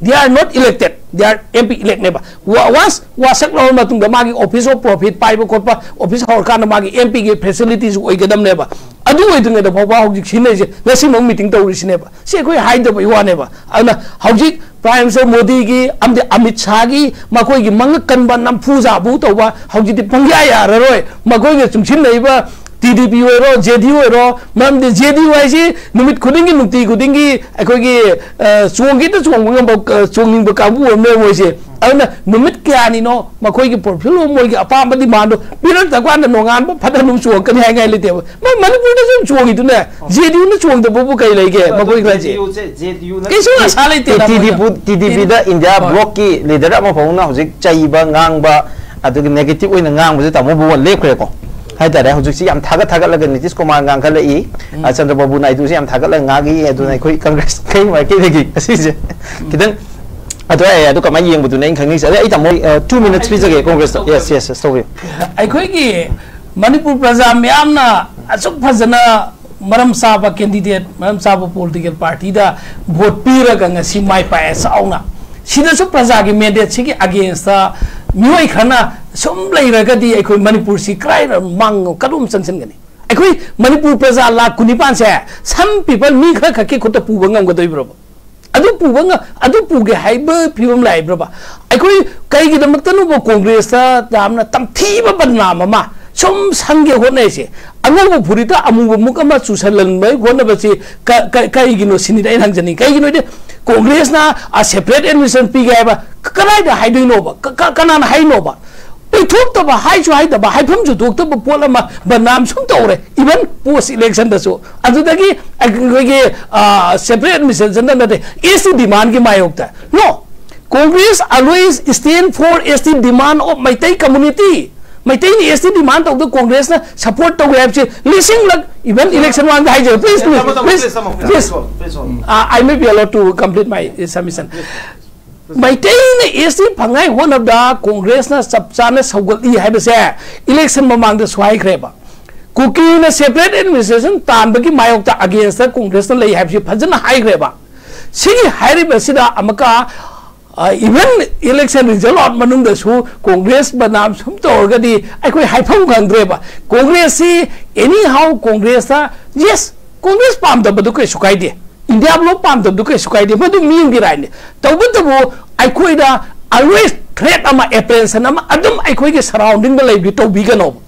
They are not elected, they are M P elect ꯅꯦꯕ꯫ Once ꯋꯥꯁꯛ ꯂꯧꯔ ꯃꯇꯨꯡꯗ ꯃꯥꯒꯤ office of profit ꯄꯥꯏꯕ ꯈꯣꯠꯄ, office ꯍꯧꯔꯀꯥꯟꯗ ꯃꯥꯒꯤ M P ꯒꯤ facilities ꯑꯣꯏꯒꯗꯕꯅꯦꯕ꯫ ꯑꯗꯨ ꯑꯣꯏꯗ꯭ꯔꯤꯉꯩꯗ ꯐꯥꯎꯕ ꯍꯧꯖꯤꯛ ꯁꯤꯖꯤꯟꯅꯔꯤꯁꯦ, ꯉꯁꯤꯃꯛ meeting ꯇꯧꯔꯤꯁꯤꯅꯦꯕ꯫ ꯁꯤ ꯑꯩꯈꯣꯏ ꯍꯥꯏꯗꯕꯒꯤ ꯋꯥꯅꯦꯕ꯫ ꯑꯗꯨꯅ ꯍꯧꯖꯤꯛ Prime Minister ꯃꯣꯗꯤꯒꯤ ꯑꯃꯗꯤ ꯑꯃꯤꯠ ꯁꯥꯍꯒꯤ ꯃꯈꯣꯏꯒꯤ ꯃꯉꯛ ꯀꯟꯕ ꯅꯝꯐꯨ ꯁꯥꯐꯨ ꯇꯧꯕ ꯍꯧꯖꯤꯛꯇꯤ ꯄꯪꯌꯥ ꯌꯥꯔꯔꯣꯏ꯫ ꯃꯈꯣꯏꯅ ꯆꯨꯡꯁꯤꯟꯅꯔꯤꯕ T D P ꯑꯣꯏꯔꯣ, J D U ꯑꯣꯏꯔꯣ, ꯃꯔꯝꯗꯤ J D U ꯍꯥꯏꯁꯤ ꯅꯨꯃꯤꯠ ꯈꯨꯗꯤꯡꯒꯤ, ꯅꯨꯡꯇꯤ ꯈꯨꯗꯤꯡꯒꯤ ꯑꯩꯈꯣꯏꯒꯤ, ꯑ, ꯆꯣꯡꯒꯦꯗ ꯆꯣꯡꯕ ꯉꯝꯕ, ꯑ, ꯆꯣꯡꯅꯤꯡꯕ ꯀꯥꯡꯕꯨ ꯑꯃꯅꯦꯕ ꯃꯣꯏꯁꯦ꯫ ꯑꯗꯨꯅ ꯅꯨꯃꯤꯠ ꯀꯌꯥꯅꯤꯅꯣ ꯃꯈꯣꯏꯒꯤ fulfill, ꯃꯣꯏꯒꯤ ꯑꯄꯥꯝꯕ demandꯗꯣ ꯄꯤꯔꯛꯇ꯭ꯔꯀꯥꯟꯗ ꯅꯣꯡꯉꯥꯟꯕ ꯐꯠ ꯑꯗꯨꯝ ꯆꯣꯡꯉꯛꯀꯅꯤ ꯍꯥꯏꯉꯥꯏ ꯂꯩꯇꯦꯕ꯫ ꯃꯣꯏ ꯃꯅꯤꯄꯨꯔꯗꯁꯨ ꯑꯗꯨꯝ ꯆꯣꯡꯉꯤꯗꯨꯅꯦ꯫ J D Uꯅ ꯆꯣꯡꯗꯕꯕꯨ ꯀꯩ ꯂꯩꯒꯦ? ꯑꯗꯣ ꯃꯈꯣꯏ ꯈꯔꯁꯦ JDUꯁꯦ, JDUꯅ ꯀꯩꯁꯨ ꯑꯁꯥ ꯂꯩꯇꯦ꯫ T-, T D P, T D Pꯗ India ꯍꯣꯏ꯫ Blockꯀꯤ leader ꯑꯃ ꯐꯥꯎꯅ ꯍꯧꯖꯤꯛ ꯆꯩꯕ, ꯉꯥꯡꯕ, ꯑꯗꯨꯒ negative ꯑꯣꯏꯅ ꯉꯥꯡꯕꯁꯦ ꯇꯥꯃꯣ ꯕꯣꯕꯟ ꯂꯦꯞꯈ꯭ꯔꯦꯀꯣ꯫ ꯍꯥꯏꯇꯥꯔꯦ, ꯍꯧꯖꯤꯛꯁꯤ ꯌꯥꯝ ꯊꯥꯒꯠ ꯊꯥꯒꯠꯂꯒ ꯅꯤꯇꯤꯁ ꯀꯨꯃꯥꯔ ꯉꯥꯡꯈꯠꯂꯛꯏ, ꯎꯝ꯫ ꯑ, ꯆꯟꯗ꯭ꯔꯕꯥꯕꯨ ꯅꯥꯏꯗꯨꯁꯦ ꯌꯥꯝ ꯊꯥꯒꯠꯂꯒ ꯉꯥꯡꯉꯤ꯫ ꯑꯗꯨꯅ ꯑꯩꯈꯣꯏ ꯀꯪꯒ꯭ꯔꯦꯁ ꯀꯩ ꯃꯥꯏꯀꯩꯗꯒꯤ ꯑꯁꯤꯁꯦ ꯈꯤꯇꯪ ꯑꯗꯨ ꯑꯩ ꯑꯗꯨ ꯀꯃꯥꯏꯅ ꯌꯦꯡꯕꯗꯨꯅꯦ ꯑꯩꯅ ꯈꯪꯅꯤꯡꯉꯤꯁꯦ꯫ ꯑꯗ ꯑꯩ ꯇꯥꯃꯣ, ꯑ, two minutes ꯄꯤꯖꯒꯦ ꯀꯪꯒ꯭ꯔꯦꯁꯇ꯫ Yes, yes, yes, ꯇꯧꯕꯤꯌꯨ꯫ ꯑꯩꯈꯣꯏꯒꯤ ꯃꯅꯤꯄꯨꯔ ꯄ꯭ꯔꯖꯥ ꯃꯤꯌꯥꯝꯅ ꯑꯁꯨꯛ ꯐꯖꯅ ꯃꯔꯝ ꯆꯥꯕ candidate, ꯃꯔꯝ ꯆꯥꯕ political partyꯗ vote ꯄꯤꯔꯒ ꯉꯁꯤ ꯃꯥꯏ ꯄꯥꯛꯑꯦ ꯆꯥꯎꯅ꯫ ꯁꯤꯗꯁꯨ ꯄ꯭ꯔꯖꯥꯒꯤ mandateꯁꯤꯒꯤ againstꯇ ꯃꯤꯑꯣꯏ ꯈꯔꯅ ꯁꯨꯝ ꯂꯩꯔꯒꯗꯤ ꯑꯩꯈꯣꯏ ꯃꯅꯤꯄꯨꯔꯁꯤ ꯀꯗꯥꯏꯗ ꯃꯥꯡ-, ꯀꯗꯣꯝ ꯆꯪꯁꯤꯟꯒꯅꯤ? ꯑꯩꯈꯣꯏ ꯃꯅꯤꯄꯨꯔ ꯄ꯭ꯔꯖꯥ ꯂꯥꯈ ꯀꯨꯟꯅꯤꯄꯥꯟꯁꯦ some people, ꯃꯤ ꯈꯔ ꯈꯛꯀꯤ ꯈꯨꯠꯇ ꯄꯨꯕ ꯉꯝꯒꯗꯣꯔꯤꯕ꯭ꯔꯣꯕ? ꯑꯗꯨ ꯄꯨꯕ ꯉ-, ꯑꯗꯨ ꯄꯨꯒꯦ ꯍꯥꯏꯕ ꯐꯤꯕꯝ ꯂꯥꯛꯏꯕ꯭ꯔꯕ? ꯑꯩꯈꯣꯏ ꯀꯩꯒꯤꯗꯃꯛꯇꯅꯣꯕ ꯀꯪꯒ꯭ꯔꯦꯁꯇ ꯌꯥꯝꯅ ꯇꯝꯊꯤꯕ ꯕꯗꯅꯥꯝ ꯑꯃ ꯁꯨꯝ ꯁꯪꯒꯦ ꯍꯣꯠꯅꯔꯤꯁꯦ? ꯑꯉꯧꯕ ꯐꯨꯔꯤꯠꯇ ꯑꯃꯨꯕ ꯃꯨꯛ ꯑꯃ ꯆꯨꯁꯜꯍꯟꯕꯒꯤ ꯍꯣꯠꯅꯕꯁꯤ ꯀ-, ꯀ-, ꯀꯔꯤꯒꯤꯅꯣ ꯁꯤꯅꯤꯗ ꯑꯩꯅ ꯍꯪꯖꯅꯤꯡꯉꯤ꯫ ꯀꯩꯒꯤꯅꯣꯗꯤ ꯀꯪꯒ꯭ꯔꯦꯁꯅ, ꯑ, separate administration ꯄꯤꯒꯦ ꯍꯥꯏꯕ ꯀ-, ꯀꯗꯥꯏꯗ ꯍꯥꯏꯗꯣꯏꯅꯣꯕ? ꯀ-, ꯀ-, ꯀꯅꯥꯅ ꯍꯥꯏꯅꯣꯕ? ꯄꯤꯊꯣꯛꯇꯕ, ꯍꯥꯏꯁꯨ ꯍꯥꯏꯗꯕ, ꯍꯥꯏꯐꯝꯁꯨ ꯊꯣꯛꯇꯕ ꯄꯣꯠ ꯑꯃ ꯕꯗꯅꯥꯝ ꯁꯨꯝ ꯇꯧꯔꯦ, even post electionꯗꯁꯨ꯫ ꯑꯗꯨꯗꯒꯤ ꯑꯩꯈꯣꯏꯒꯤ, ꯑ, separate administration ꯅꯠꯇꯦ, S T demandꯀꯤ ꯃꯥꯌꯣꯛꯇ꯫ No, Congress always stand for S T demand of Meitei community. ꯃꯩꯇꯩꯅ S T demand ꯇꯧꯕꯗ ꯀꯪꯒ꯭ꯔꯦꯁꯅ support ꯇꯧꯋꯦ ꯍꯥꯏꯕꯁꯦ ꯂꯤꯁꯤꯡꯂꯛ, even election ꯃꯃꯥꯡꯗ ꯍꯥꯏꯖꯔꯦ꯫ Please, please, ꯇꯥꯃꯣ, ꯇꯥꯃꯣ, please, please, ꯇꯥꯃꯣ, please꯫ Please, please꯫ Uh, I may be allowed to complete my submission. ꯃꯩꯇꯩꯅ S T ꯐꯪꯉꯥꯏ ꯍꯣꯠꯅꯕꯗ ꯀꯪꯒ꯭ꯔꯦꯁꯅ ꯆꯞ ꯆꯥꯅ ꯁꯧꯒꯠꯂꯤ ꯍꯥꯏꯕꯁꯦ election ꯃꯃꯥꯡꯗꯁꯨ ꯍꯥꯏꯈ꯭ꯔꯦꯕ꯫ ꯀꯨꯀꯤꯅ separate administration ꯇꯥꯟꯕꯒꯤ ꯃꯥꯌꯣꯛꯇ againstꯇ ꯀꯪꯒ꯭ꯔꯦꯁꯅ ꯂꯩ ꯍꯥꯏꯕꯁꯤ ꯐꯖꯅ ꯍꯥꯏꯈ꯭ꯔꯦꯕ꯫ ꯁꯤꯒꯤ ꯍꯥꯏꯔꯤꯕꯁꯤꯗ ꯑꯃꯨꯛꯀ, ꯑ, even election result out ꯃꯅꯨꯡꯗꯁꯨ ꯀꯣꯡꯒ꯭ꯔꯦꯁ ꯕꯗꯅꯥꯝ ꯁꯨꯝ ꯇꯧꯔꯒꯗꯤ ꯑꯩꯈꯣꯏ ꯍꯥꯏꯐꯝ ꯈꯪꯗ꯭ꯔꯦꯕ꯫ ꯀꯣꯡꯒ꯭ꯔꯦꯁꯁꯤ anyhow ꯀꯣꯡꯒ꯭ꯔꯦꯁꯇ, yes, ꯀꯣꯡꯒ꯭ꯔꯦꯁ ꯄꯥꯝꯗꯕꯗꯨ ꯀꯩꯁꯨ ꯀꯥꯏꯗꯦ, ꯏꯟꯗꯤꯌꯥ ꯕ꯭ꯂꯣꯛ ꯄꯥꯝꯗꯕꯗꯨ ꯀꯩꯁꯨ ꯀꯥꯏꯗꯦ, ꯃꯗꯨ ꯃꯤ ꯑꯃꯒꯤ rightꯅꯤ꯫ ꯇꯧꯕꯇꯕꯨ ꯑꯩꯈꯣꯏꯗ always threat ꯑꯃ, apprehension ꯑꯃ ꯑꯗꯨꯝ ꯑꯩꯈꯣꯏꯒꯤ surroundingꯗ ꯂꯩꯕꯤ ꯇꯧꯕꯤꯒꯅꯣꯕ꯫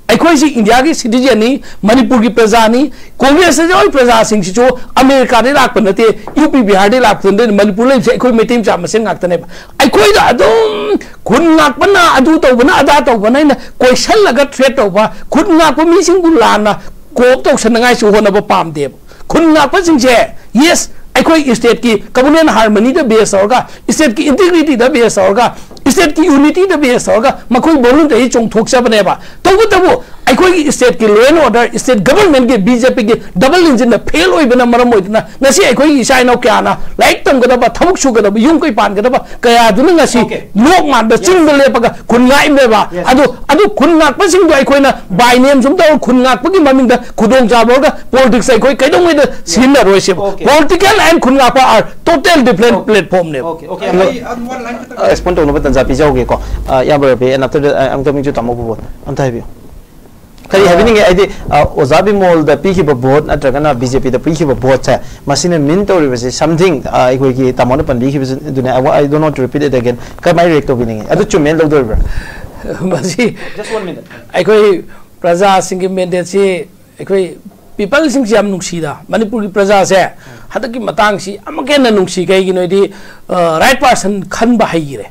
ꯑꯩꯈꯣꯏꯁꯤ ꯏꯟꯗꯤꯌꯥꯒꯤ citizenꯅꯤ, ꯃꯅꯤꯄꯨꯔꯒꯤ ꯄ꯭ꯔꯖꯥꯅꯤ꯫ ꯀꯣꯡꯒ꯭ꯔꯦꯁꯇ ꯌꯥꯎꯔꯤ ꯄ꯭ꯔꯖꯥꯁꯤꯡꯁꯤꯁꯨ ꯑꯃꯦꯔꯤꯀꯥꯗꯩ ꯂꯥꯛꯄ ꯅꯠꯇꯦ, ꯌꯨ ꯄꯤ ꯕꯤꯍꯥꯔꯗꯩ ꯂꯥꯛꯄ ꯅꯠꯇꯦ, ꯃꯅꯤꯄꯨꯔ ꯂꯩꯕꯁꯦ ꯑꯩꯈꯣꯏ ꯃꯩꯇꯩ ꯃꯆꯥ ꯃꯁꯦꯟ ꯉꯥꯛꯇꯅꯦꯕ꯫ ꯑꯩꯈꯣꯏꯗ ꯑꯗꯨꯝ ꯈꯨꯟ ꯉꯥꯛꯄꯅ ꯑꯗꯨ ꯇꯧꯕꯅ ꯑꯗꯥ ꯇꯧꯕꯅ ꯑꯩꯅ ꯀꯣꯏꯁꯜꯂꯒ threat ꯇꯧꯕ, ꯈꯨꯟ ꯉꯥꯛꯄ ꯃꯤꯁꯤꯡꯕꯨ ꯂꯥꯟꯅ ꯀꯣꯞ ꯇꯧꯁꯟꯅꯉꯥꯏꯁꯨ ꯍꯣꯠꯅꯕ ꯄꯥꯝꯗꯦꯕ꯫ ꯈꯨꯟ ꯉꯥꯛꯄꯁꯤꯡꯁꯦ, yes, ꯑꯩꯈꯣꯏ stateꯀꯤ communal harmonyꯗ base ꯇꯧꯔꯒ, stateꯀꯤ integrityꯗ base ꯇꯧꯔꯒ, stateꯀꯤ unityꯗ base ꯇꯧꯔꯒ ꯃꯈꯣꯏ voluntary ꯆꯣꯡꯊꯣꯛꯆꯕꯅꯦꯕ꯫ ꯇꯧꯕꯇꯕꯨ ꯑꯩꯈꯣꯏꯒꯤ stateꯀꯤ law and order, state governmentꯀꯤ, BJPꯒꯤ double engineꯅ fail ꯑꯣꯏꯕꯅ ꯃꯔꯝ ꯑꯣꯏꯗꯨꯅ ꯉꯁꯤ ꯑꯩꯈꯣꯏꯒꯤ ꯏꯆꯥ ꯏꯅꯥꯎ ꯀꯌꯥꯅ ꯂꯥꯏꯔꯤꯛ ꯇꯝꯒꯗꯕ, ꯊꯕꯛ ꯁꯨꯒꯗꯕ, ꯌꯨꯝ ꯀꯩ ꯄꯥꯟꯒꯗꯕ ꯀꯌꯥꯗꯨꯅ ꯉꯁꯤ Okay. ꯅꯣꯛ ꯃꯥꯟꯕ Yes. ꯆꯤꯡꯗ ꯂꯦꯞꯄꯒ ꯈꯨꯟ ꯉꯥꯛꯏꯕꯅꯦꯕ꯫ Yes. ꯑꯗꯨ, ꯑꯗꯨ ꯈꯨꯟ ꯉꯥꯛꯄꯁꯤꯡꯗꯣ ꯑꯩꯈꯣꯏꯅ by name ꯁꯨꯝ ꯇꯧꯔ ꯈꯨꯟ ꯉꯥꯛꯄꯒꯤ ꯃꯃꯤꯡꯗ ꯈꯨꯗꯣꯡꯆꯥꯕ ꯑꯣꯏꯔꯒ politics ꯑꯩꯈꯣꯏ ꯀꯩꯗꯧꯉꯩꯗ ꯁꯤꯖꯤꯟꯅꯔꯣꯏꯁꯦꯕ꯫ Okay. Political and ꯈꯨꯟ ꯉꯥꯛꯄ are total different Okay. Platformꯅꯦꯕ꯫ Okay, okay. ꯑꯩ ꯑꯗꯨ one line ꯈꯛꯇ ꯑ, respond ꯇꯧꯅꯕ ꯇꯟꯖꯥ ꯄꯤꯖꯍꯧꯒꯦꯀꯣ꯫ ꯑ, ꯏꯌꯥꯝꯕ Ravi, and after that, I am coming to ꯇꯥꯃꯣ ꯕꯣꯕꯣꯟ꯫ ꯑꯝꯇ ꯍꯥꯏꯕꯤꯌꯨ꯫ ꯀꯔꯤ ꯍꯥꯏꯕꯤꯅꯤꯡꯉꯦ? ꯍꯥꯏꯗꯤ, ꯑ, ꯑꯣꯖꯥ ꯕꯤꯃꯣꯜꯗ ꯄꯤꯈꯤꯕ vote ꯅꯠꯇ꯭ꯔꯒꯅ BJPꯗ ꯄꯤꯈꯤꯕ voteꯁꯦ, ꯃꯁꯤꯅ mean ꯇꯧꯔꯤꯕꯁꯤ something, ꯑ, ꯑꯩꯈꯣꯏꯒꯤ ꯇꯥꯃꯣꯅ ꯄꯟꯕꯤꯈꯤꯕꯁꯤꯗꯨꯅꯦ, I wa-, I don't want to repeat it again꯫ ꯀꯃꯥꯏꯅ react ꯇꯧꯕꯤꯅꯤꯡꯉꯤ? ꯑꯗꯨ ꯆꯨꯝꯃꯦꯅ ꯂꯧꯗꯣꯔꯤꯕ꯭ꯔꯥ? ꯃꯁꯤ Just one minute. ꯑꯩꯈꯣꯏ ꯄ꯭ꯔꯖꯥꯁꯤꯡꯒꯤ mandateꯁꯤ, ꯑꯩꯈꯣꯏ peopleꯁꯤꯡꯁꯤ ꯌꯥꯝ ꯅꯨꯡꯁꯤꯗ, ꯃꯅꯤꯄꯨꯔꯒꯤ ꯄ꯭ꯔꯖꯥꯁꯦ ꯍꯟꯗꯛꯀꯤ ꯃꯇꯥꯡꯁꯤ ꯑꯃꯨꯛꯀ ꯍꯦꯟꯅ ꯅꯨꯡꯁꯤ꯫ ꯀꯩꯒꯤꯅꯣ ꯍꯥꯏꯗꯤ, ꯑ, right person ꯈꯟꯕ ꯍꯩꯈꯤꯔꯦ꯫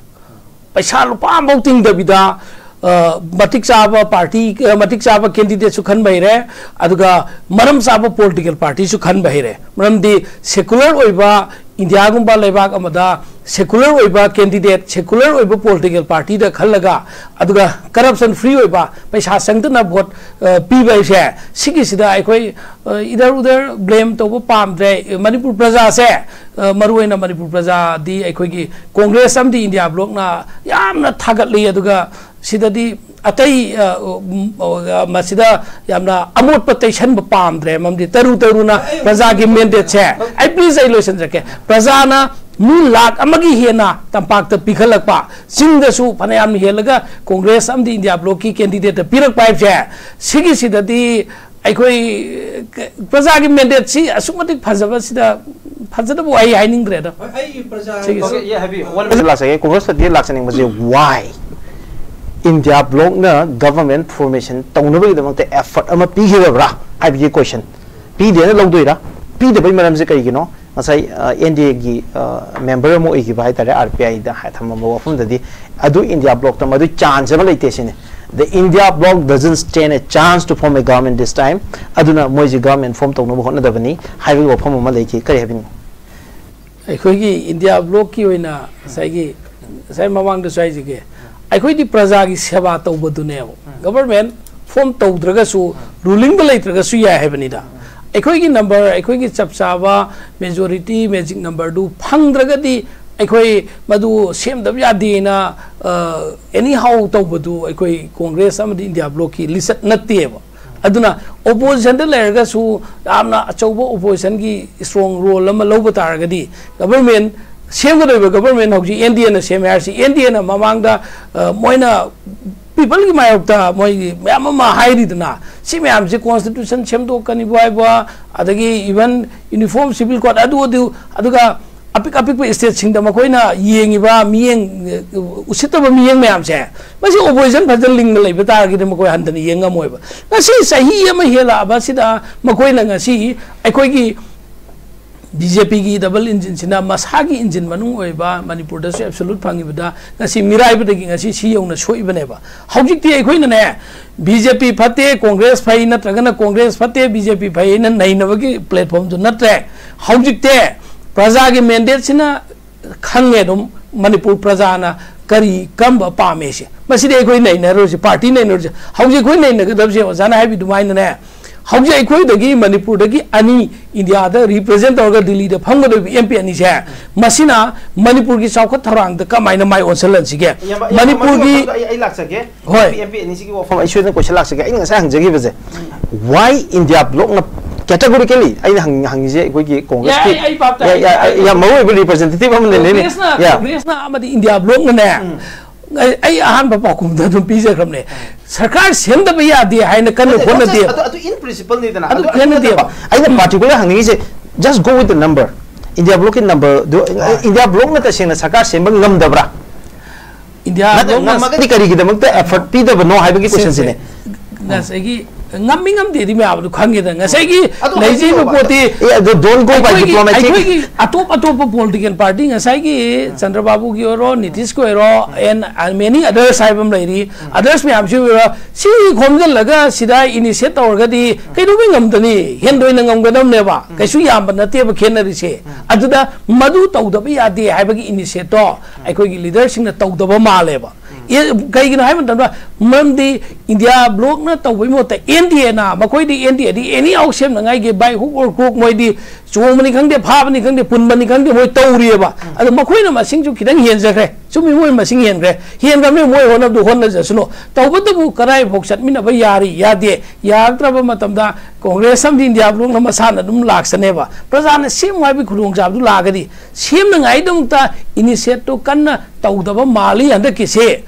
ꯄꯩꯁꯥ ꯂꯨꯄꯥ ꯑꯃꯐꯥꯎ ꯇꯤꯡꯗꯕꯤꯗ, ꯑ, ꯃꯇꯤꯛ ꯆꯥꯕ party, ꯑ, ꯃꯇꯤꯛ ꯆꯥꯕ candidateꯁꯨ ꯈꯟꯕ ꯍꯩꯔꯦ, ꯑꯗꯨꯒ ꯃꯔꯝ ꯆꯥꯕ political partyꯁꯨ ꯈꯟꯕ ꯍꯩꯔꯦ꯫ ꯃꯔꯝꯗꯤ secular ꯑꯣꯏꯕ ꯏꯟꯗꯤꯌꯥꯒꯨꯝꯕ ꯂꯩꯕꯥꯛ ꯑꯃꯗ secular ꯑꯣꯏꯕ candidate, secular ꯑꯣꯏꯕ political partyꯗ ꯈꯜꯂꯒ, ꯑꯗꯨꯒ corruption free ꯑꯣꯏꯕ, ꯄꯩꯁꯥ ꯆꯪꯗꯅ vote, ꯑ, ꯄꯤꯕ ꯍꯥꯏꯁꯦ, ꯁꯤꯒꯤꯁꯤꯗ ꯑꯩꯈꯣꯏ, ꯑ, ꯏꯗꯔ ꯎꯗꯔ blame ꯇꯧꯕ ꯄꯥꯝꯗ꯭ꯔꯦ꯫ ꯃꯅꯤꯄꯨꯔ ꯄ꯭ꯔꯖꯥꯁꯦ, ꯑ, ꯃꯔꯨꯑꯣꯏꯅ ꯃꯅꯤꯄꯨꯔ ꯄ꯭ꯔꯖꯥꯗꯤ ꯑꯩꯈꯣꯏꯒꯤ ꯀꯣꯡꯒ꯭ꯔꯦꯁ ꯑꯃꯗꯤ ꯏꯟꯗꯤꯌꯥ ꯕ꯭ꯂꯣꯛꯅ ꯌꯥꯝꯅ ꯊꯥꯒꯠꯂꯤ꯫ ꯑꯗꯨꯒ ꯁꯤꯗꯗꯤ ꯑꯇꯩ ꯑ, ꯎꯝ, ꯑ, ꯃꯁꯤꯗ ꯌꯥꯝꯅ ꯑꯃꯣꯠꯄ ꯇꯩꯁꯟꯕ ꯄꯥꯝꯗ꯭ꯔꯦ꯫ ꯃꯔꯝꯗꯤ ꯇꯔꯨ ꯇꯔꯨꯅ ꯄ꯭ꯔꯖꯥꯒꯤ ꯃꯦꯟꯗꯦꯠꯁꯦ, ꯑꯩ ꯄ꯭ꯂꯤꯖ ꯑꯩ ꯂꯣꯏꯁꯤꯟꯖꯔꯛꯀꯦ꯫ ꯄ꯭ꯔꯖꯥꯅ ꯃꯤ ꯂꯥꯈ ꯑꯃꯒꯤ ꯍꯦꯟꯅ ꯇꯝꯄꯥꯛꯇ ꯄꯤꯈꯠꯂꯛꯄ, ꯆꯤꯡꯗꯁꯨ ꯐꯅꯌꯥꯝ ꯍꯦꯜꯂꯒ ꯀꯣꯡꯒ꯭ꯔꯦꯁ ꯑꯃꯗꯤ ꯏꯟꯗꯤꯌꯥ ꯕ꯭ꯂꯣꯛꯀꯤ ꯀꯦꯟꯗꯤꯗꯦꯠꯇ ꯄꯤꯔꯛꯄ ꯍꯥꯏꯕꯁꯦ, ꯁꯤꯒꯤꯁꯤꯗꯗꯤ ꯑꯩꯈꯣꯏ ꯄ꯭ꯔꯖꯥꯒꯤ ꯃꯦꯟꯗꯦꯠꯁꯤ ꯑꯁꯨꯛ ꯃꯇꯤꯛ ꯐꯖꯕꯁꯤꯗ, ꯐꯖꯗꯕ ꯋꯥꯍꯩ ꯍꯥꯏꯅꯤꯡꯗ꯭ꯔꯦꯗ꯫ ꯁꯤꯒꯤꯁꯤ꯫ ꯂꯥꯛꯆꯒꯦ꯫ ꯀꯣꯡꯒ꯭ꯔꯦꯁꯇꯗꯤ ꯂꯥꯛꯆꯅꯤꯡꯕꯁꯦ why? ꯏꯟꯗꯤꯌꯥ ꯕ꯭ꯂꯣꯛꯅ ꯒꯚꯔꯟꯃꯦꯟ ꯐꯣꯔꯃꯦꯁꯟ ꯇꯧꯅꯕꯒꯤꯗꯃꯛꯇ ꯑꯦꯐꯔꯠ ꯑꯃ ꯄꯤꯈꯤꯗꯕ꯭ꯔꯥ ꯍꯥꯏꯕꯒꯤ ꯀꯣꯏꯁꯟ꯫ ꯄꯤꯗꯦꯅ ꯂꯧꯗꯣꯏꯔꯥ? ꯄꯤꯗꯕꯩ ꯃꯔꯝꯁꯦ ꯀꯩꯒꯤꯅꯣ? ꯉꯁꯥꯏ ꯑꯦꯟ ꯗꯤ ꯑꯦꯒꯤ ꯃꯦꯝꯕꯔ ꯑꯃ ꯑꯣꯏꯈꯤꯕ ꯍꯥꯏꯇꯥꯔꯦ, ꯑꯥꯔ ꯄꯤ ꯑꯥꯏꯗ ꯊꯝꯃꯝꯕ ꯋꯥꯐꯝꯗꯗꯤ, ꯑꯗꯨ ꯏꯟꯗꯤꯌꯥ ꯕ꯭ꯂꯣꯛꯇ ꯃꯗꯨ ꯆꯥꯟꯁ ꯑꯃ ꯂꯩꯇꯦ ꯁꯤꯅꯤ꯫ The India bloc doesn't stand a chance to form a government this time. ꯑꯗꯨꯅ ꯃꯣꯏꯁꯤ ꯒꯚꯔꯟꯃꯦꯟ ꯐꯣꯔꯝ ꯇꯧꯅꯕ ꯍꯣꯠꯅꯗꯕꯅꯤ ꯍꯥꯏꯕꯒꯤ ꯋꯥꯐꯝ ꯑꯃ ꯂꯩꯈꯤ꯫ ꯀꯔꯤ ꯍꯥꯏꯕꯤꯅꯤꯡꯉꯤ? ꯑꯩꯈꯣꯏꯒꯤ ꯏꯟꯗꯤꯌꯥ ꯕ꯭ꯂꯣꯛꯀꯤ ꯑꯣꯏꯅ ꯉꯁꯥꯏꯒꯤ, ꯉꯁꯥꯏ ꯃꯃꯥꯡꯗꯁꯨ ꯍꯥꯏꯖꯒꯦ, ꯑꯩꯈꯣꯏꯗꯤ ꯄ꯭ꯔꯖꯥꯒꯤ ꯁꯦꯕꯥ ꯇꯧꯕꯗꯨꯅꯦꯕ꯫ ꯒꯚꯔꯟꯃꯦꯟ ꯐꯣꯔꯝ ꯇꯧꯗ꯭ꯔꯒꯁꯨ, ꯔꯨꯂꯤꯡꯗ ꯂꯩꯇ꯭ꯔꯒꯁꯨ ꯌꯥꯏ ꯍꯥꯏꯕꯅꯤꯗ꯫ ꯑꯩꯈꯣꯏꯒꯤ ꯅꯝꯕꯔ, ꯑꯩꯈꯣꯏꯒꯤ ꯆꯞ ꯆꯥꯕ ꯃꯦꯖꯣꯔꯤꯇꯤ ꯃꯦꯖꯤꯛ ꯅꯝꯕꯔꯗꯨ ꯐꯪꯗ꯭ꯔꯒꯗꯤ ꯑꯩꯈꯣꯏ ꯃꯗꯨ ꯁꯦꯝꯗꯕ ꯌꯥꯗꯦꯅ ꯑꯦꯅꯤ ꯍꯥꯎ ꯇꯧꯕꯗꯨ ꯑꯩꯈꯣꯏ ꯀꯣꯡꯒ꯭ꯔꯦꯁ ꯑꯃꯗꯤ ꯏꯟꯗꯤꯌꯥ ꯕ꯭ꯂꯣꯛꯀꯤ ꯂꯤꯆꯠ ꯅꯠꯇꯦꯕ꯫ ꯑꯗꯨꯅ ꯑꯣꯄꯣꯖꯤꯁꯟꯗ ꯂꯩꯔꯒꯁꯨ ꯌꯥꯝꯅ ꯑꯆꯧꯕ ꯑꯣꯄꯣꯖꯤꯁꯟꯒꯤ ꯏꯁꯇ꯭ꯔꯣꯡ ꯔꯣꯜ ꯑꯃ ꯂꯧꯕ ꯇꯥꯔꯒꯗꯤ, ꯒꯚꯔꯟꯃꯦꯟ, ꯁꯦꯝꯒꯗꯧꯔꯤꯕ ꯒꯚꯔꯟꯃꯦꯟ ꯍꯧꯖꯤꯛ ꯑꯦꯟ ꯗꯤ ꯑꯦꯅ ꯁꯦꯝꯃꯦ ꯍꯥꯏꯔꯁꯤ, ꯑꯦꯟ ꯗꯤ ꯑꯦꯅ ꯃꯃꯥꯡꯗ, ꯑ, ꯃꯣꯏꯅ ꯄꯤꯄꯜꯒꯤ ꯃꯥꯌꯣꯛꯇ ꯃꯣꯏ ꯃꯌꯥꯝ ꯑꯃ ꯍꯥꯏꯔꯤꯗꯅ, ꯁꯤ ꯃꯌꯥꯝꯁꯦ ꯀꯣꯟꯁꯇꯤꯇ꯭ꯌꯨꯁꯟ ꯁꯦꯝꯗꯣꯛꯀꯅꯤꯕꯨ ꯍꯥꯏꯕ, ꯑꯗꯒꯤ ꯏꯚꯟ ꯌꯨꯅꯤꯐꯣꯔꯝ ꯁꯤꯚꯤꯜ ꯀꯣꯗ ꯑꯗꯨ ꯑꯗꯨ, ꯑꯗꯨꯒ ꯑꯄꯤꯛ ꯑꯄꯤꯛꯄ ꯁ꯭ꯇꯦꯠꯁꯤꯡꯗ ꯃꯈꯣꯏꯅ ꯌꯦꯡꯉꯤꯕ ꯃꯤꯠꯌꯦꯡ, ꯎꯁꯤꯠꯇꯕ ꯃꯤꯠꯌꯦꯡ ꯃꯌꯥꯝꯁꯦ, ꯃꯁꯤ ꯑꯣꯄꯣꯖꯤꯁꯟ ꯐꯖꯅ ꯂꯤꯡꯅ ꯂꯩꯕ ꯇꯥꯔꯒꯗꯤ ꯃꯈꯣꯏ ꯍꯟꯊꯅ ꯌꯦꯡ ꯉꯝꯃꯣꯏꯕ꯫ ꯉꯁꯤ ꯆꯍꯤ ꯑꯃ ꯍꯦꯜꯂꯛꯑꯕ ꯑꯁꯤꯗ ꯃꯈꯣꯏꯅ ꯉꯁꯤ ꯑꯩꯈꯣꯏꯒꯤ ꯕꯤ ꯖꯦ ꯄꯤꯒꯤ ꯗꯕꯜ ꯏꯟꯖꯤꯟꯁꯤꯅ ꯃꯁꯥꯒꯤ ꯏꯟꯖꯤꯟ ꯃꯅꯨꯡ ꯑꯣꯏꯕ ꯃꯅꯤꯄꯨꯔꯗꯁꯨ ꯑꯦꯕꯁꯣꯂꯨꯠ ꯐꯪꯉꯤꯕꯗ ꯉꯁꯤ ꯃꯤꯔꯥꯏꯕꯗꯒꯤ ꯉꯁꯤ ꯁꯤ ꯌꯧꯅ ꯁꯣꯛꯏꯕꯅꯦꯕ꯫ ꯍꯧꯖꯤꯛꯇꯤ ꯑꯩꯈꯣꯏꯅꯅꯦ, ꯕꯤ ꯖꯦ ꯄꯤ ꯐꯠꯇꯦ, ꯀꯣꯡꯒ꯭ꯔꯦꯁ ꯐꯩ, ꯅꯠꯇ꯭ꯔꯒꯅ ꯀꯣꯡꯒ꯭ꯔꯦꯁ ꯐꯠꯇꯦ, ꯕꯤ ꯖꯦ ꯄꯤ ꯐꯩ ꯍꯥꯏꯅ ꯅꯩꯅꯕꯒꯤ ꯄ꯭ꯂꯦꯠꯐꯣꯝꯗꯨ ꯅꯠꯇ꯭ꯔꯦ꯫ ꯍꯧꯖꯤꯛꯇꯤ ꯄ꯭ꯔꯖꯥꯒꯤ ꯃꯦꯟꯗꯦꯠꯁꯤꯅ ꯈꯪꯉꯦ ꯑꯗꯨꯝ, ꯃꯅꯤꯄꯨꯔ ꯄ꯭ꯔꯖꯥꯅ ꯀꯔꯤ, ꯀꯔꯝꯕ ꯄꯥꯝꯃꯦꯁꯦ꯫ ꯃꯁꯤꯗꯤ ꯑꯩꯈꯣꯏ ꯅꯩꯅꯔꯣꯏꯁꯦ, ꯄꯥꯔꯇꯤ ꯅꯩꯅꯔꯣꯏꯁꯦ꯫ ꯍꯧꯖꯤꯛ ꯑꯩꯈꯣꯏ ꯅꯩꯅꯒꯗꯕꯁꯦ ꯑꯣꯖꯥꯅ ꯍꯥꯏꯕꯤ ꯑꯗꯨꯃꯥꯏꯅꯅꯦ, ꯍꯧꯖꯤꯛ ꯑꯩꯈꯣꯏꯗꯒꯤ ꯃꯅꯤꯄꯨꯔꯗꯒꯤ ꯑꯅꯤ ꯏꯟꯗꯤꯌꯥꯗ ꯔꯤꯄ꯭ꯔꯖꯦꯟ ꯇꯧꯔꯒ ꯗꯤꯜꯂꯤꯗ ꯐꯝꯒꯗꯧꯔꯤꯕ ꯑꯦꯝ ꯄꯤ ꯑꯅꯤꯁꯦ, ꯃꯁꯤꯅ ꯃꯅꯤꯄꯨꯔꯒꯤ ꯆꯥꯎꯈꯠ ꯊꯧꯔꯥꯡꯗ ꯀꯃꯥꯏꯅ ꯃꯥꯏ ꯑꯣꯟꯁꯤꯜꯍꯟꯁꯤꯒꯦ? ꯏꯌꯥꯝꯕ, ꯏꯌꯥꯝꯕ, ꯃꯅꯤꯄꯨꯔꯒꯤ ꯃꯗꯨ ꯑꯩ, ꯑꯩ ꯂꯥꯛꯆꯒꯦ꯫ ꯍꯣꯏ꯫ ꯑꯦꯝ ꯄꯤ ꯑꯅꯤꯁꯤꯒꯤ ꯋꯥꯐꯝ ꯑꯩ ꯁꯣꯏꯗꯅ ꯀꯣꯏꯁꯟ ꯂꯥꯛꯆꯒꯦ꯫ ꯑꯩꯅ ꯉꯁꯥꯏ ꯍꯪꯖꯈꯤꯕꯁꯦ, why India blockꯅ categorically ꯑꯩꯅ ꯍꯪ-, ꯍꯪꯉꯤꯁꯦ ꯑꯩꯈꯣꯏꯒꯤ ꯀꯣꯡꯒ꯭ꯔꯦꯁꯀꯤ ꯌꯥꯏ, ꯑꯩ ꯚꯥꯞ ꯇꯥꯏ, ꯌꯥ-, ꯌꯥ-, ꯑꯩ ꯌꯥꯝ ꯃꯔꯨ ꯑꯣꯏꯕ ꯔꯤꯄ꯭ꯔꯖꯦꯟꯇꯦꯇꯤꯚ ꯑꯃ ꯂꯩꯔꯦꯅꯦ꯫ ꯀꯣꯡꯒ꯭ꯔꯦꯁꯅ, ꯌꯥ꯫ ꯀꯣꯡꯒ꯭ꯔꯦꯁꯅ ꯑꯃꯗꯤ ꯏꯟꯗꯤꯌꯥ ꯕ꯭ꯂꯣꯛꯅꯅꯦ, ꯑꯩ, ꯑꯩ ꯑꯍꯥꯟꯕ ꯄꯥꯎꯈꯨꯝꯗ ꯑꯗꯨꯝ ꯄꯤꯖꯈ꯭ꯔꯕꯅꯦ꯫ ꯁꯔꯀꯥꯔ ꯁꯦꯝꯗꯕ ꯌꯥꯗꯦ ꯍꯥꯏꯅ ꯀꯟꯅ ꯅꯠꯇꯦ, ꯍꯣꯠꯅꯗꯦ꯫ Not just ꯑꯗꯨ, ꯑꯗꯨ in principleꯅꯤꯗꯅ꯫ ꯑꯗꯨ ꯑꯗꯨ, ꯑꯗꯨ ꯈꯦꯠꯅꯗꯦꯕ꯫ ꯅꯠꯇꯕ꯫ ꯑꯩꯅ particular ꯍꯪꯅꯤꯡꯉꯤꯁꯦ, just go with the number꯫ India ꯕ꯭ꯂꯣꯛꯀꯤ ꯅꯝꯕꯔꯗꯨ, ꯍꯣꯏ꯫ ꯏꯟꯗꯤꯌꯥ ꯕ꯭ꯂꯣꯛꯅ ꯇꯁꯦꯡꯅ ꯁꯔꯀꯥꯔ ꯁꯦꯝꯕ ꯉꯝꯗꯕ꯭ꯔꯥ? ꯏꯟꯗꯤꯌꯥ ꯅꯠꯇꯦ, ꯕ꯭ꯂꯣꯛꯅ ꯉꯝꯃꯒꯗꯤ ꯀꯔꯤꯒꯤꯗꯃꯛꯇ effort ꯄꯤꯗꯕꯅꯣ ꯍꯥꯏꯕꯒꯤ ꯁꯦ, questionꯁꯤꯅꯦ꯫ ꯁꯦ꯫ ꯉꯁꯥꯏꯒꯤ ꯉꯝꯃꯤ ꯉꯝꯗꯦꯗꯤ ꯃꯌꯥꯝ ꯑꯗꯨ ꯈꯪꯉꯦꯗꯅ꯫ ꯉꯁꯥꯏꯒꯤ ꯑꯗꯨ ꯂꯩꯖꯔꯤꯕ ꯍꯥꯏꯕꯤꯌꯣꯕ꯫ ꯄꯣꯠꯇꯤ ꯑꯦ, ꯑꯗꯨ don't go by ꯑꯩꯈꯣꯏꯒꯤ, diplomatic꯫ ꯑꯩꯈꯣꯏꯒꯤ ꯑꯇꯣꯞ ꯑꯇꯣꯞꯄ political party, ꯉꯁꯥꯏꯒꯤ ꯆꯟꯗ꯭ꯔꯕꯥꯕꯨꯒꯤ ꯑꯣꯏꯔꯣ, ꯅꯤꯇꯤꯁꯀꯤ ꯑꯣꯏꯔꯣ, and, uh, many others ꯍꯥꯏꯕ ꯑꯃ ꯂꯩꯔꯤ, others ꯃꯌꯥꯝꯁꯤ ꯑꯣꯏꯔꯣ, ꯁꯤ ꯈꯣꯝꯖꯤꯜꯂꯒ ꯁꯤꯗ initiate ꯇꯧꯔꯒꯗꯤ ꯀꯩꯗꯧꯕꯩ ꯉꯝꯗꯅꯤ? ꯍꯦꯟꯗꯣꯏꯅ ꯉꯝꯒꯗꯕꯅꯦꯕ꯫ ꯀꯩꯁꯨ ꯌꯥꯝꯕ ꯅꯠꯇꯦꯕ ꯈꯦꯠꯅꯔꯤꯁꯦ꯫ ꯑꯗꯨꯗ ꯃꯗꯨ ꯇꯧꯗꯕ ꯌꯥꯗꯦ ꯍꯥꯏꯕꯒꯤ initiateꯇꯣ ꯑꯩꯈꯣꯏꯒꯤ leaderꯁꯤꯡꯅ ꯇꯧꯗꯕ ꯃꯥꯜꯂꯦꯕ꯫ ꯑꯦ, ꯀꯩꯒꯤꯅꯣ ꯍꯥꯏꯕ ꯃꯇꯝꯗ, ꯃꯔꯝꯗꯤ ꯏꯟꯗꯤꯌꯥ ꯕ꯭ꯂꯣꯛꯅ ꯇꯧꯕꯒꯤ ꯃꯍꯨꯠꯇ ꯑꯦꯟ ꯗꯤ ꯑꯦꯅ, ꯃꯈꯣꯏꯗꯤ ꯑꯦꯟ ꯗꯤ ꯑꯦꯗꯤ anyhow ꯁꯦꯝꯅꯉꯥꯏꯒꯤ by hook or crook ꯃꯣꯏꯗꯤ ꯆꯣꯡꯕꯅꯤ ꯈꯪꯗꯦ, ꯐꯥꯕꯅꯤ ꯈꯪꯗꯦ, ꯄꯨꯟꯕꯅꯤ ꯈꯪꯗꯦ, ꯃꯣꯏ ꯇꯧꯔꯤꯑꯕ꯫ ꯑꯗꯣ ꯃꯈꯣꯏꯅ ꯃꯁꯤꯡꯁꯨ ꯈꯤꯇꯪ ꯍꯦꯟꯖꯈ꯭ꯔꯦ꯫ ꯆꯨꯝꯃꯤ, ꯃꯣꯏ ꯃꯁꯤꯡ ꯍꯦꯟꯈ꯭ꯔꯦ꯫ ꯍꯦꯟꯈ꯭ꯔꯕꯅꯤꯅ ꯃꯣꯏ ꯍꯣꯠꯅꯕꯗꯨ ꯍꯣꯠꯅꯖꯁꯅꯨ꯫ ꯇꯧꯕꯇꯕꯨ ꯀꯗꯥꯏꯐꯥꯎ ꯆꯠꯃꯤꯟꯅꯕ ꯌꯥꯔꯤ, ꯌꯥꯗꯦ, ꯌꯥꯔꯛꯇ꯭ꯔꯕ ꯃꯇꯝꯗ ꯀꯣꯡꯒ꯭ꯔꯦꯁ ꯑꯃꯗꯤ ꯏꯟꯗꯤꯌꯥ ꯕ꯭ꯂꯣꯛꯅ ꯃꯁꯥꯅ ꯑꯗꯨꯝ ꯂꯥꯛꯆꯅꯦꯕ꯫ ꯄ꯭ꯔꯖꯥꯅ ꯁꯦꯝꯃꯨ ꯍꯥꯏꯕꯒꯤ ꯈꯨꯗꯣꯡꯆꯥꯕꯗꯨ ꯂꯥꯛꯑꯒꯗꯤ, ꯁꯦꯝꯅꯉꯥꯏꯗꯃꯛꯇ initiateꯇꯨ ꯀꯟꯅ ꯇꯧꯗꯕ ꯃꯥꯜꯂꯤ ꯍꯟꯗꯛꯀꯤꯁꯦ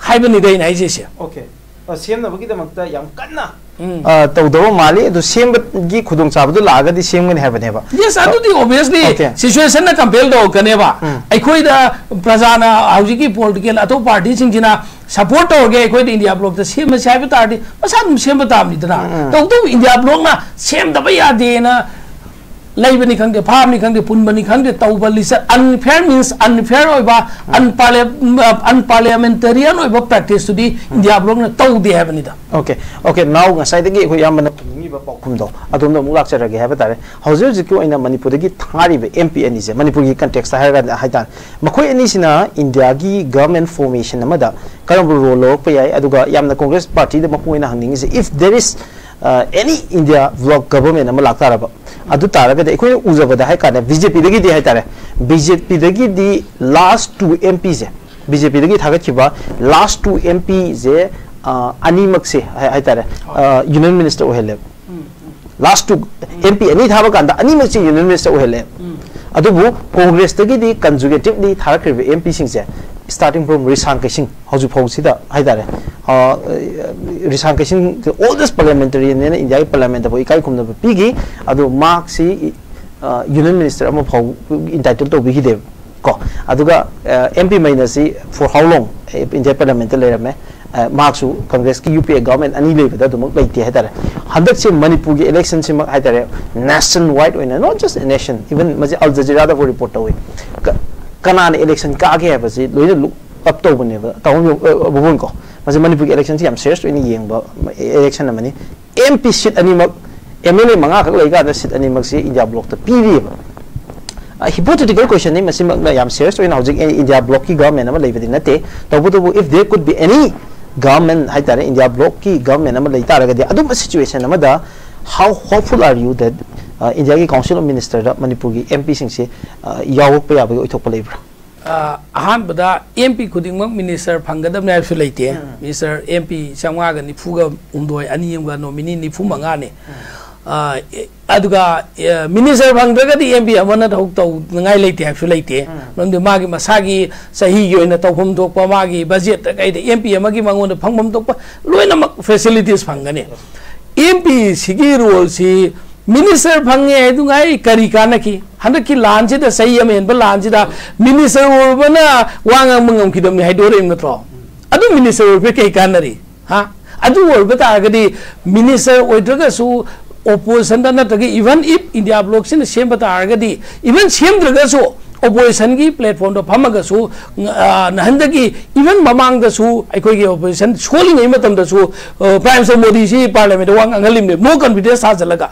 ꯍꯥꯏꯕꯅꯤꯗ ꯑꯩꯅ ꯍꯥꯏꯖꯩꯁꯦ꯫ Okay꯫ ꯑ, ꯁꯦꯝꯅꯕꯒꯤꯗꯃꯛꯇ ꯌꯥꯝ ꯀꯟꯅ, ꯎꯝ꯫ ꯑ, ꯇꯧꯗꯕ ꯃꯥꯜꯂꯤ꯫ ꯑꯗꯨ ꯁꯦꯝꯕꯒꯤ ꯈꯨꯗꯣꯡꯆꯥꯕꯗꯨ ꯂꯥꯛꯑꯒꯗꯤ ꯁꯦꯝꯒꯅꯤ ꯍꯥꯏꯕꯅꯦꯕ꯫ Yes, ꯑꯗꯨꯗꯤ obviously Okay꯫ situationꯅ compel ꯇꯧꯔꯛꯀꯅꯦꯕ꯫ ꯎꯝ꯫ ꯑꯩꯈꯣꯏꯗ ꯄ꯭ꯔꯖꯥꯅ, ꯍꯧꯖꯤꯛꯀꯤ political ꯑꯇꯣꯞꯄ partyꯁꯤꯡꯁꯤꯅ support ꯇꯧꯔꯒꯦ, ꯑꯩꯈꯣꯏꯗ ꯏꯟꯗꯤꯌꯥ ꯕ꯭ꯂꯣꯛꯇ ꯁꯦꯝꯃꯁꯦ ꯍꯥꯏꯕ ꯇꯥꯔꯗꯤ ꯃꯁꯥ ꯑꯗꯨꯝ ꯁꯦꯝꯕ ꯇꯥꯕꯅꯤꯗꯅ꯫ ꯎꯝ, ꯎꯝ꯫ ꯇꯧꯕꯇꯕꯨ ꯏꯟꯗꯤꯌꯥ ꯕ꯭ꯂꯣꯛꯅ ꯁꯦꯝꯗꯕ ꯌꯥꯗꯦꯅ ꯂꯩꯕꯅꯤ ꯈꯪꯗꯦ, ꯐꯥꯕꯅꯤ ꯈꯪꯗꯦ, ꯄꯨꯟꯕꯅꯤ ꯈꯪꯗꯦ, ꯇꯧꯕ ꯂꯤꯆꯠ, unfair means unfair ꯑꯣꯏꯕ, unparlia-, unparliamentarian ꯑꯣꯏꯕ practiceꯇꯨꯗꯤ ꯏꯟꯗꯤꯌꯥ ꯕ꯭ꯂꯣꯛꯅ ꯇꯧꯗꯦ ꯍꯥꯏꯕꯅꯤꯗ꯫ Okay, okay, now ꯉꯁꯥꯏꯗꯒꯤ ꯑꯩꯈꯣꯏ ꯏꯌꯥꯝꯕꯅ ꯈꯨꯝꯅꯤꯡꯉꯤꯕ ꯄꯥꯎꯈꯨꯝꯗꯣ ꯑꯗꯣꯝꯗ ꯑꯃꯨꯛ ꯂꯥꯛꯆꯔꯒꯦ ꯍꯥꯏꯕ ꯇꯥꯔꯦ꯫ ꯍꯧꯖꯤꯛ ꯍꯧꯖꯤꯛꯀꯤ ꯑꯣꯏꯅ ꯃꯅꯤꯄꯨꯔꯗꯒꯤ ꯊꯥꯔꯤꯕ ꯑꯦꯝ ꯄꯤ ꯑꯅꯤꯁꯦ, ꯃꯅꯤꯄꯨꯔꯒꯤ contextꯇ ꯍꯥꯏꯔꯒ ꯍꯥꯏꯇꯥꯔꯦ, ꯃꯈꯣꯏ ꯑꯅꯤꯁꯤꯅ ꯏꯟꯗꯤꯌꯥꯒꯤ government formation ꯑꯃꯗ ꯀꯔꯝꯕ role ꯂꯧꯔꯛꯄ ꯌꯥꯏ? ꯑꯗꯨꯒ ꯌꯥꯝꯅ ꯀꯣꯡꯒ꯭ꯔꯦꯁ ꯄꯥꯔꯇꯤꯗ ꯃꯄꯨꯡ ꯑꯣꯏꯅ ꯍꯪꯅꯤꯡꯉꯤꯁꯦ, if there is any India block government ꯑꯃ ꯂꯥꯛꯇꯥꯔꯕ, ꯑꯗꯨ ꯇꯥꯔꯒꯗꯤ ꯑꯩꯈꯣꯏꯅ ꯎꯖꯕꯗ ꯍꯥꯏꯇꯥꯔꯦ, ꯕꯤ ꯖꯦ ꯄꯤꯗꯒꯤꯗꯤ ꯍꯥꯏꯇꯥꯔꯦ, ꯕꯤ ꯖꯦ ꯄꯤꯗꯒꯤꯗꯤ ꯂꯥꯁ ꯇꯨ ꯑꯦꯝ ꯄꯤꯁꯦ, ꯕꯤ ꯖꯦ ꯄꯤꯗꯒꯤ ꯊꯥꯒꯠꯈꯤꯕ ꯂꯥꯁ ꯇꯨ ꯑꯦꯝ ꯄꯤꯁꯦ ꯑꯅꯤꯃꯛꯁꯦ ꯍꯥꯏ- ꯍꯥꯏꯇꯥꯔꯦ, ꯌꯨꯅꯤꯌꯟ ꯃꯤꯅꯤꯁꯇꯔ ꯑꯣꯏꯍꯜꯂꯦꯕ꯫ ꯂꯥꯁ ꯇꯨ ꯑꯦꯝ ꯄꯤ ꯑꯅꯤ ꯊꯥꯕ ꯀꯥꯟꯗ ꯑꯅꯤꯃꯛꯁꯦ ꯌꯨꯅꯤꯌꯟ ꯃꯤꯅꯤꯁꯇꯔ ꯑꯣꯏꯍꯜꯂꯦ꯫ ꯑꯗꯨꯕꯨ ꯀꯣꯡꯒ꯭ꯔꯦꯁꯇꯒꯤꯗꯤ ꯀꯟꯖꯨꯒꯦꯇꯤꯚꯂꯤ ꯊꯥꯔꯛꯈ꯭ꯔꯤꯕ ꯑꯦꯝ ꯄꯤꯁꯤꯡꯁꯦ, starting from ꯔꯤꯁꯥꯡ ꯀꯩꯁꯤꯡ, ꯍꯧꯖꯤꯛ ꯐꯥꯎꯁꯤꯗ ꯍꯥꯏꯇꯥꯔꯦ, ꯔꯤꯁꯥꯡ ꯀꯩꯁꯤꯡ, the oldest parliamentarian ꯅꯦꯅ ꯏꯟꯗꯤꯌꯥꯒꯤ ꯄꯥꯔꯂꯤꯌꯥꯃꯦꯟꯗꯕꯨ ꯏꯀꯥꯏ ꯈꯨꯝꯅꯕ ꯄꯤꯈꯤ꯫ ꯑꯗꯨ ꯃꯍꯥꯛꯁꯤ ꯌꯨꯅꯤꯌꯟ ꯃꯤꯅꯤꯁꯇꯔ ꯑꯃ ꯐꯥꯎ ꯏꯟꯇꯥꯏꯇꯜ ꯇꯧꯕꯤꯈꯤꯗꯦꯕ꯫ ꯀꯣ, ꯑꯗꯨꯒ ꯑꯦꯝ ꯄꯤ ꯃꯩꯅꯁꯤ for how long ꯏꯟꯗꯤꯌꯥ ꯄꯥꯔꯂꯤꯌꯥꯃꯦꯟꯇ ꯂꯩꯔꯝꯃꯦ꯫ ꯃꯍꯥꯛꯁꯨ ꯀꯪꯒ꯭ꯔꯦꯁꯀꯤ ꯌꯨ ꯄꯤ ꯑꯦ ꯒꯚꯔꯟꯃꯦꯟ ꯑꯅꯤ ꯂꯩꯕꯗ ꯑꯗꯨꯃꯛ ꯂꯩꯇꯦ ꯍꯥꯏꯇꯥꯔꯦ꯫ ꯍꯟꯗꯛꯁꯦ ꯃꯅꯤꯄꯨꯔꯒꯤ ꯏꯂꯦꯛꯁꯟꯁꯤꯃꯛ ꯍꯥꯏꯇꯥꯔꯦ, ꯅꯦꯁꯟ ꯋꯥꯏꯗ ꯑꯣꯏꯅ, not just a nation, even ꯃꯁꯤ ꯑꯜ ꯖꯖꯤꯔꯥꯗ ꯐꯥꯎ ꯔꯤꯄꯣꯔꯠ ꯇꯧꯏ꯫ ꯀ- ꯀꯅꯥꯅ ꯏꯂꯦꯛꯁꯟ ꯀꯥꯒꯦ ꯍꯥꯏꯕꯁꯤ ꯂꯣꯏꯅ ꯂꯨꯛ ꯑꯞ ꯇꯧꯕꯅꯦꯕ, ꯇꯥꯃꯣ ꯕꯨꯕꯣꯟ ꯀꯣ꯫ ꯃꯁꯤ ꯃꯅꯤꯄꯨꯔꯒꯤ ꯏꯂꯦꯛꯁꯟꯁꯤ ꯌꯥꯝ ꯁꯦꯔꯤꯌꯁ ꯑꯣꯏꯅ ꯌꯦꯡꯕ ꯏꯂꯦꯛꯁꯟ ꯑꯃꯅꯤ꯫ ꯑꯦꯝ ꯄꯤ ꯁꯤꯠ ꯑꯅꯤꯃꯛ, ꯑꯦꯝ ꯑꯦꯜ ꯑꯦ ꯃꯉꯥꯈꯛ ꯂꯩꯀꯥꯟꯗ ꯁꯤꯠ ꯑꯅꯤꯃꯛꯁꯤ ꯏꯟꯗꯤꯌꯥ ꯕ꯭ꯂꯣꯛꯇ ꯄꯤꯔꯤꯕ꯫ ꯍꯤꯄꯣꯊꯦꯇꯤꯀꯦꯜ ꯀ꯭ꯋꯦꯁꯟꯅꯤ, ꯃꯁꯤꯃꯛꯅ ꯌꯥꯝ ꯁꯦꯔꯤꯌꯁ ꯑꯣꯏꯅ ꯍꯧꯖꯤꯛ ꯏꯟꯗꯤꯌꯥ ꯕ꯭ꯂꯣꯛꯀꯤ ꯒꯚꯔꯟꯃꯦꯟ ꯑꯃ ꯂꯩꯕꯗꯤ ꯅꯠꯇꯦ꯫ ꯇꯧꯕꯇꯕꯨ, if there could be any government ꯍꯥꯏꯇꯥꯔꯦ, ꯏꯟꯗꯤꯌꯥ ꯕ꯭ꯂꯣꯛꯀꯤ ꯒꯚꯔꯟꯃꯦꯟ ꯑꯃ ꯂꯩ ꯇꯥꯔꯒꯗꯤ, ꯑꯗꯨꯝꯕ ꯁꯤꯆꯨꯋꯦꯁꯟ ꯑꯃꯗ how hopeful are you that ꯏꯟꯗꯤꯌꯥꯒꯤ ꯀꯥꯎꯟꯁꯤꯜ ꯑꯣꯐ ꯃꯤꯅꯤꯁꯇꯔꯗ ꯃꯅꯤꯄꯨꯔꯒꯤ ꯑꯦꯝ ꯄꯤꯁꯤꯡꯁꯦ ꯌꯥꯎꯔꯛꯄ ꯌꯥꯕꯒꯤ ꯑꯣꯏꯊꯣꯛꯄ ꯂꯩꯕ꯭ꯔꯥ? ꯑꯍꯥꯟꯕꯗ ꯑꯦꯝ ꯄꯤ ꯈꯨꯗꯤꯡꯃꯛ ꯃꯤꯅꯤꯁꯇꯔ ꯐꯪꯒꯗꯕꯅꯤ ꯍꯥꯏꯕꯁꯨ ꯂꯩꯇꯦ꯫ ꯃꯤꯅꯤꯁꯇꯔ ꯑꯦꯝ ꯄꯤ ꯆꯥꯝꯃꯉꯥꯒ ꯅꯤꯐꯨꯒ ꯍꯨꯝꯗꯣꯏ, ꯑꯅꯤ ꯑꯃꯒ ꯅꯣꯃꯤꯅꯤ ꯅꯤꯐꯨ ꯃꯉꯥꯅꯤ꯫ ꯑꯗꯨꯒ ꯃꯤꯅꯤꯁꯇꯔ ꯐꯪꯗ꯭ꯔꯒꯗꯤ ꯑꯦꯝ ꯄꯤ ꯑꯃꯅ ꯊꯕꯛ ꯇꯧꯅꯉꯥꯏ ꯂꯩꯇꯦ ꯍꯥꯏꯕꯁꯨ ꯂꯩꯇꯦ꯫ ꯃꯔꯝꯗꯤ ꯃꯥꯒꯤ ꯃꯁꯥꯒꯤ ꯆꯍꯤꯒꯤ ꯑꯣꯏꯅ ꯇꯧꯐꯝ ꯊꯣꯛꯄ ꯃꯥꯒꯤ ꯕꯖꯦꯠꯇ ꯀꯩꯗ ꯑꯦꯝ ꯄꯤ ꯑꯃꯒꯤ ꯃꯉꯣꯟꯗ ꯐꯪꯐꯝ ꯊꯣꯛꯄ ꯂꯣꯏꯅꯃꯛ ꯐꯦꯁꯤꯂꯤꯇꯤꯁ ꯐꯪꯒꯅꯤ꯫ ꯑꯦꯝ ꯄꯤꯁꯤꯒꯤ ꯔꯣꯜꯁꯤ ꯃꯤꯅꯤꯁꯇꯔ ꯐꯪꯉꯦ ꯍꯥꯏꯗꯨꯉꯥꯏ ꯀꯔꯤ ꯀꯥꯟꯅꯈꯤ? ꯍꯟꯗꯛꯀꯤ ꯂꯥꯟꯁꯤꯗ, ꯆꯍꯤ ꯑꯃ ꯍꯦꯟꯕ ꯂꯥꯟꯁꯤꯗ ꯃꯤꯅꯤꯁꯇꯔ ꯑꯣꯏꯔꯨꯕꯅ ꯋꯥ ꯉꯥꯡꯕ ꯉꯝꯈꯤꯗꯕꯅꯤ ꯍꯥꯏꯗꯣꯔꯛꯏ ꯅꯠꯇ꯭ꯔꯣ? ꯑꯗꯨ ꯃꯤꯅꯤꯁꯇꯔ ꯑꯣꯏꯕ ꯀꯩ ꯀꯥꯟꯅꯔꯤ? ꯍꯥ? ꯑꯗꯨ ꯑꯣꯏꯕ ꯇꯥꯔꯒꯗꯤ ꯃꯤꯅꯤꯁꯇꯔ ꯑꯣꯏꯗ꯭ꯔꯒꯁꯨ ꯑꯣꯄꯣꯖꯤꯁꯟꯗ ꯅꯠꯇ꯭ꯔꯒ even if ꯏꯟꯗꯤꯌꯥ ꯕ꯭ꯂꯣꯛꯁꯤꯅ ꯁꯦꯝꯕ ꯇꯥꯔꯒꯗꯤ, even ꯁꯦꯝꯗ꯭ꯔꯒꯁꯨ ꯑꯣꯄꯣꯖꯤꯁꯟꯒꯤ ꯄ꯭ꯂꯦꯠꯐꯣꯔꯝꯗ ꯐꯝꯃꯒꯁꯨ, ꯅꯍꯥꯟꯗꯒꯤ even ꯃꯃꯥꯡꯗꯁꯨ ꯑꯩꯈꯣꯏꯒꯤ ꯑꯣꯄꯣꯖꯤꯁꯟ ꯁꯣꯜꯂꯤꯉꯩ ꯃꯇꯝꯗꯁꯨ ꯄ꯭ꯔꯥꯏꯝ ꯃꯤꯅꯤꯁꯇꯔ ꯃꯣꯗꯤꯁꯤ ꯄꯥꯔꯂꯤꯌꯥꯃꯦꯟꯗ ꯋꯥ ꯉꯥꯡꯍꯜꯂꯤꯕꯅꯦ, ꯅꯣ ꯀꯟꯐꯤꯗꯦꯟꯁ ꯊꯥꯖꯤꯜꯂꯒ꯫